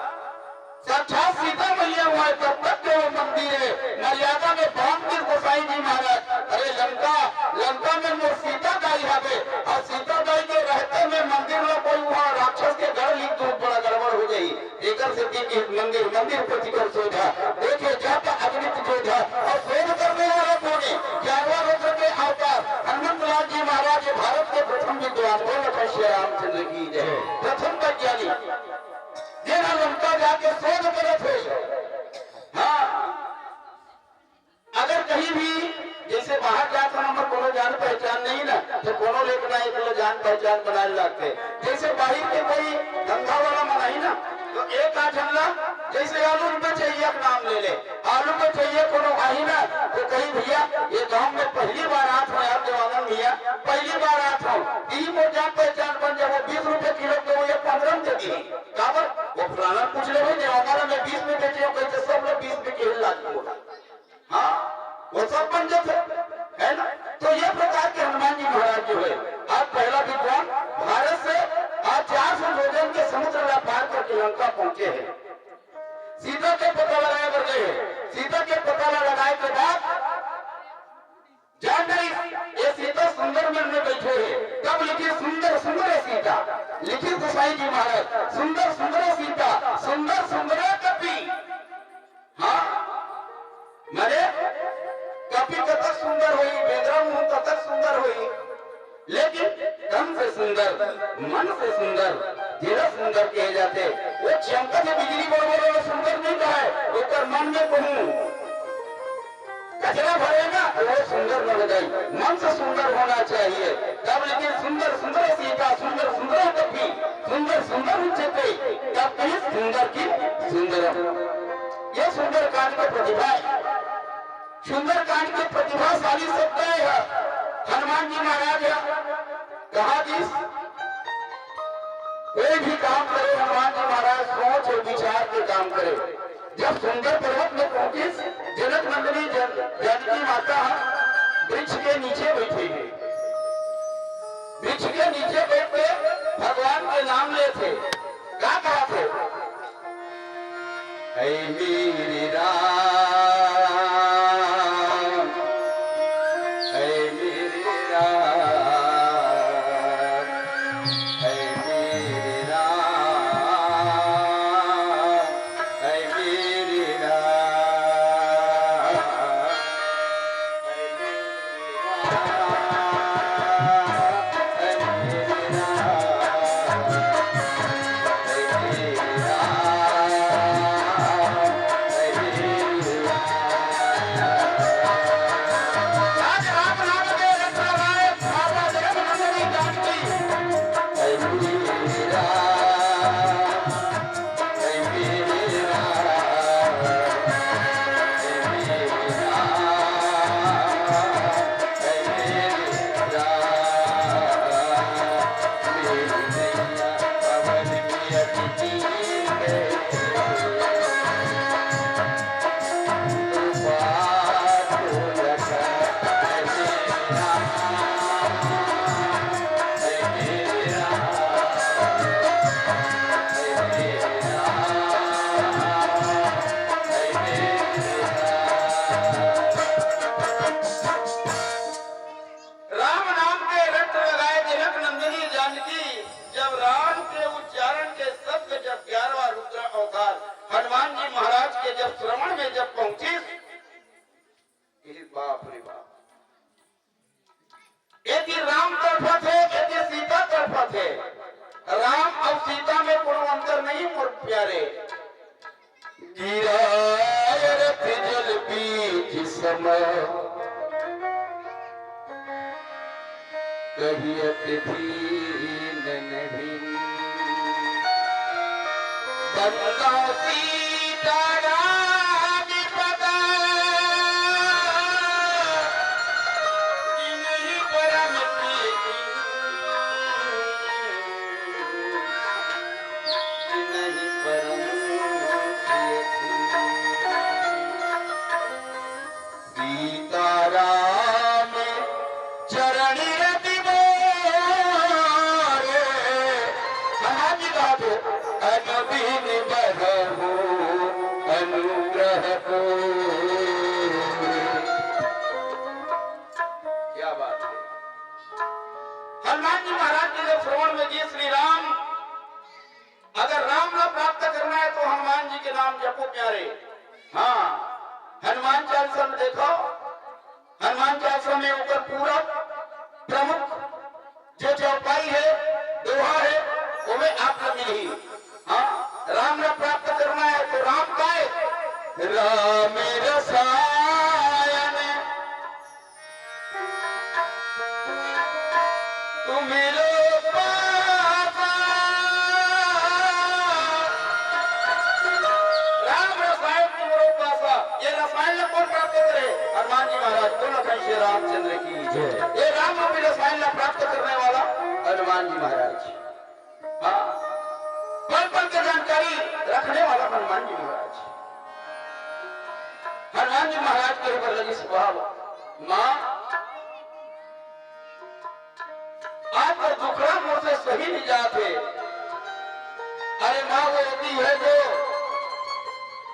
साक्षात सीता मैया हुआ है, तब तक के वो मंदिर है। मर्यादा में बांध के गोसाई जी महाराज, अरे लंका, लंका में मोर सीता दाई हवे, और सीता दाई के रहते में मंदिर ला कोई वहाँ राक्षस के गढ़ लिख दूं, बड़ा गड़बड़ हो जाई। एकर सेती कि मंदिर, मंदिर प्रति कर शोभा, देखे जात अगणित जोधा, और शोध करने वाला कोने, ग्यारहवाँ रुद्र के अवतार हनुमंत लाल जी महाराज, ये भारत के प्रथम विद्वान। बोल लखन श्री रामचंद्र की जय। प्रथम वैज्ञानिक, जेन ह लंका जाके शोध करत हे। हाँ, अगर कहीं भी जैसे बाहर जात हन, हमर कोनो जान पहचान नहीं ना, तो कोनो लेक ना एक लो जान पहचान बनाए लगथे। जैसे बाहर के कोई धंधा वाला मन आही ना, तो एक आध झन ला जैसे आलू रुपये चाहिए के नाम ले ले, आलू के चाहिए कोनो आही ना, तो कही भैया ये गांव में पहली बार आत हूँ यार देवांगन भैया, पहली बार आत हूँ, यही मोर जान पहचान बन जाए, वो बीस रुपये किलो के वो ये पन्द्रह में दे दी। काबर? वो फलाना पूछ ले भाई, देवांगन में बीस में बेचे हो, कैसे सब लोग बीस में खेल लाग बोला। हाँ, वो सब बन जाते, है ना? तो ये प्रकार के हनुमान जी महाराज जो है, आज पहला विद्वान भारत से आज चार सौ योजन के समुद्र ला पार करके लंका पहुंचे हैं। सीता के पता लगाए बर गए हैं। सीता के पता ला लगाए के बाद जान गई, ये सीता सुंदर मन में बैठे हैं। तब लिखी सुंदर सुंदर सीता, लिखी गोसाई जी महाराज, सुंदर सुंदर सीता, सुंदर सुंदर कपि। हाँ, माने कपि कतक सुंदर होई, बेंदरा मुंह कतक सुंदर होई, लेकिन तन से सुंदर, मन से सुंदर, जेला सुंदर कहे जाथे, वो चमकत हे बिजली बरोबर वाला सुंदर नहीं कहे, ओकर मन में कहूँ कचरा भरेगा तो वो सुंदर न हो जाए, मन से सुंदर होना चाहिए। तब लेकिन सुंदर सुंदर सीता, सुंदर सुंदर कपि, सुंदर सुंदर उच्चते, तब कहीं सुंदर की सुंदर। ये सुंदरकांड के प्रतिभा है। सुंदरकांड के प्रतिभाशाली शब्द है हनुमान जी महाराज है। कहा जिस कोई भी काम करे हनुमान जी महाराज सोच और विचार के काम करे। जब सुंदर पर्वत में पहुंचिस, जनक नंदिनी जन-, जानकी माता वृक्ष के नीचे बैठी है। वृक्ष के नीचे बैठ के भगवान के नाम लेथे। का कहाथे? ऐ मेरे राम, ऐ मेरे राम, ऐ मेरे राम, ऐ मेरे राम। राम नाम के रट लगाए जनक नंदिनी जानकी। जब राम के उच्चारण के शब्द जब ग्यारहवाँ रुद्र अवतार हनुमान जी महाराज के जब श्रवण में जब पहुंचिस, ए बाप रे बाप, एती राम तड़फत हे, एती सीता तड़फत हे। राम अउ सीता में कोनो अंतर नहीं मोर प्यारे। गिरा रथ जल बीच सम कहियत दीन नहीं। बंदा सीताराम पदा कि नहीं परम प्रीति, कि नहीं परम प्रीति। सीताराम चरण रति मोरे, हनुमान जी कहा थे, अनुदिन बरहु अनुग्रह को। क्या बात है। हनुमान जी महाराज के जब श्रवण में जी श्री राम अगर राम ला प्राप्त करना है तो हनुमान जी के नाम जपो प्यारे। हाँ, हनुमान चालीसा में देखो, हनुमान चालीसा में ओकर पूरा प्रमुख जो चौपाई है, दोहा है, वो में आप ला मिलही। हाँ, राम ला प्राप्त करना है तो राम काय? राम रसायन तुम्हें लो पासा। राम रसायन तुम्हें लो पासा। ये रसायन ला कौन प्राप्त करे? हनुमान जी महाराज। बोलो कहीं श्री रामचंद्र की जय। ये राम रूपी रसायन ला प्राप्त करने वाला हनुमान जी महाराज। हाँ, पल पल के जानकारी रखने वाला हनुमान जी महाराज। हनुमान जी महाराज के ऊपर लगी सुहाव। माँ, आज तो दुखड़ा मोर से सही नहीं जात हे। अरे माँ वो होती है जो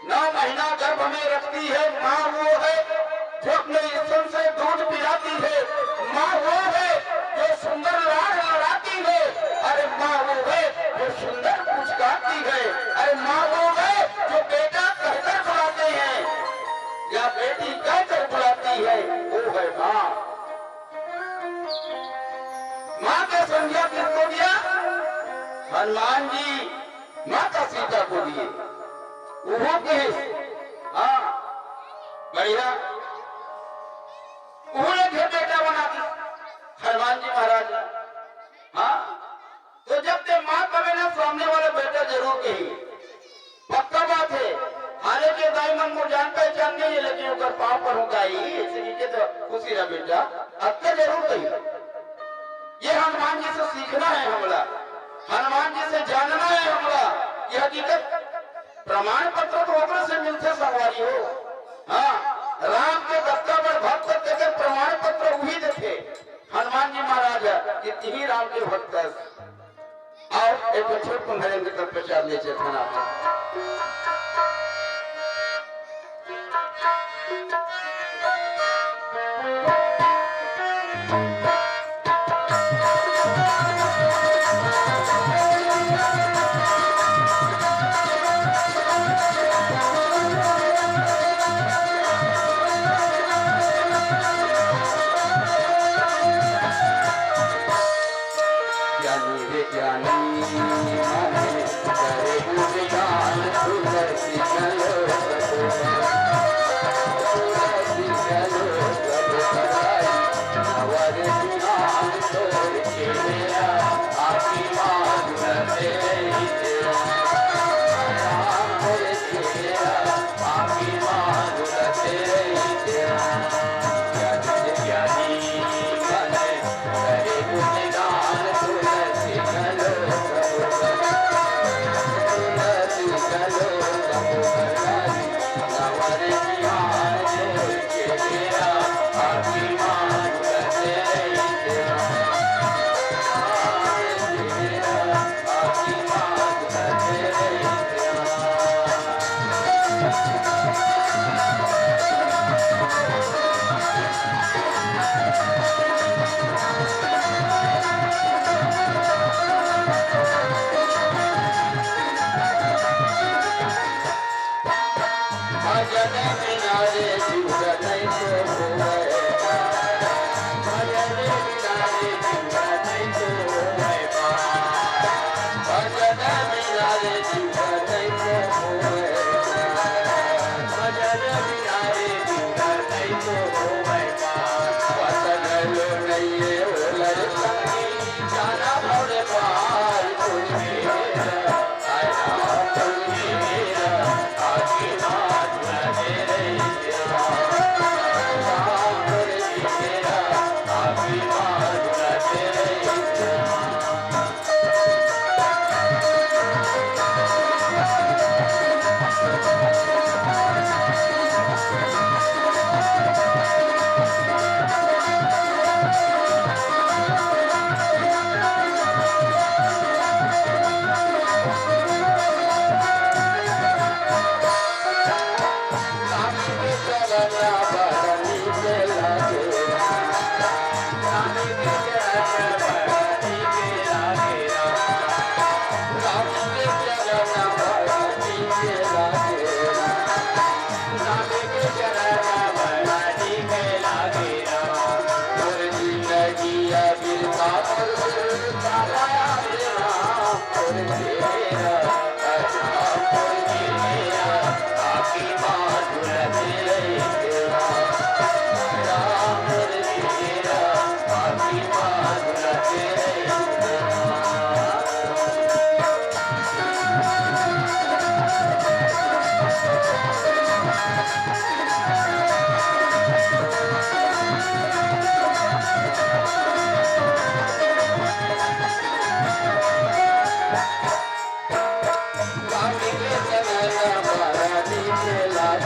नौ महीना गर्भ में रखती है, माँ वो है जो अपने स्तन से दूध पिलाती है, माँ वो है जो सुंदर लाड़ लड़ाती है, अरे माँ वो है जो सुंदर पुचकारती है, अरे माँ वो है जो बेटा कहकर बुलाते हैं या बेटी कहकर बुलाती है, वो है माँ। माँ का संज्ञा किसको दिया? हनुमान जी माता सीता को दिए। वो किस? हाँ, बढ़िया। वो लोग घर बेटा बना दी हनुमान जी महाराज ने। हाँ, तो जब ते माँ कहे ना, सामने वाला बेटा जरूर कही। पक्का बात है। हालांकि दाई मन मोर जान पहचान नहीं है, लेकिन ओकर पाँव पर हूँ दाई, ऐसे कह के तो खुशी रहा बेटा, अब तो जरूर कही। ये हनुमान जी से सीखना है हमला, हनुमान जी से जानना है हमला। ये हकीकत प्रमाण पत्र तो ओकरे से मिलथे संगवारी हो। हाँ, राम के दत्ता बड़ भक्त तेकर प्रमाण पत्र उही देथे। हनुमान जी महाराज कि तिही राम के भक्त हस। आओ, एक छोट कुंभरन के तब प्रचार ले चेतना। ज्ञानी रे ज्ञानी माने, करे गुणगान तुलसी चलो सतगुरु। तुलसी चलो सतगुरु। अवर ज्ञान तोड़ के मेरा, आखी माधुर तेरे तेरा। राम बोले तेरा, आखी माधुर तेरे तेरा। ज्ञानी रे ज्ञानी माने, भजन बिना रे जीवन नहीं तो होवे। भजन बिना रे जीवन नहीं तो होवे। भजन बिना रे जीवन नहीं तो होवे। भजन बिना रे जीवन नहीं तो होवे। भजन लो नहीं ये होलर संगी, जाना भव पार तुझे।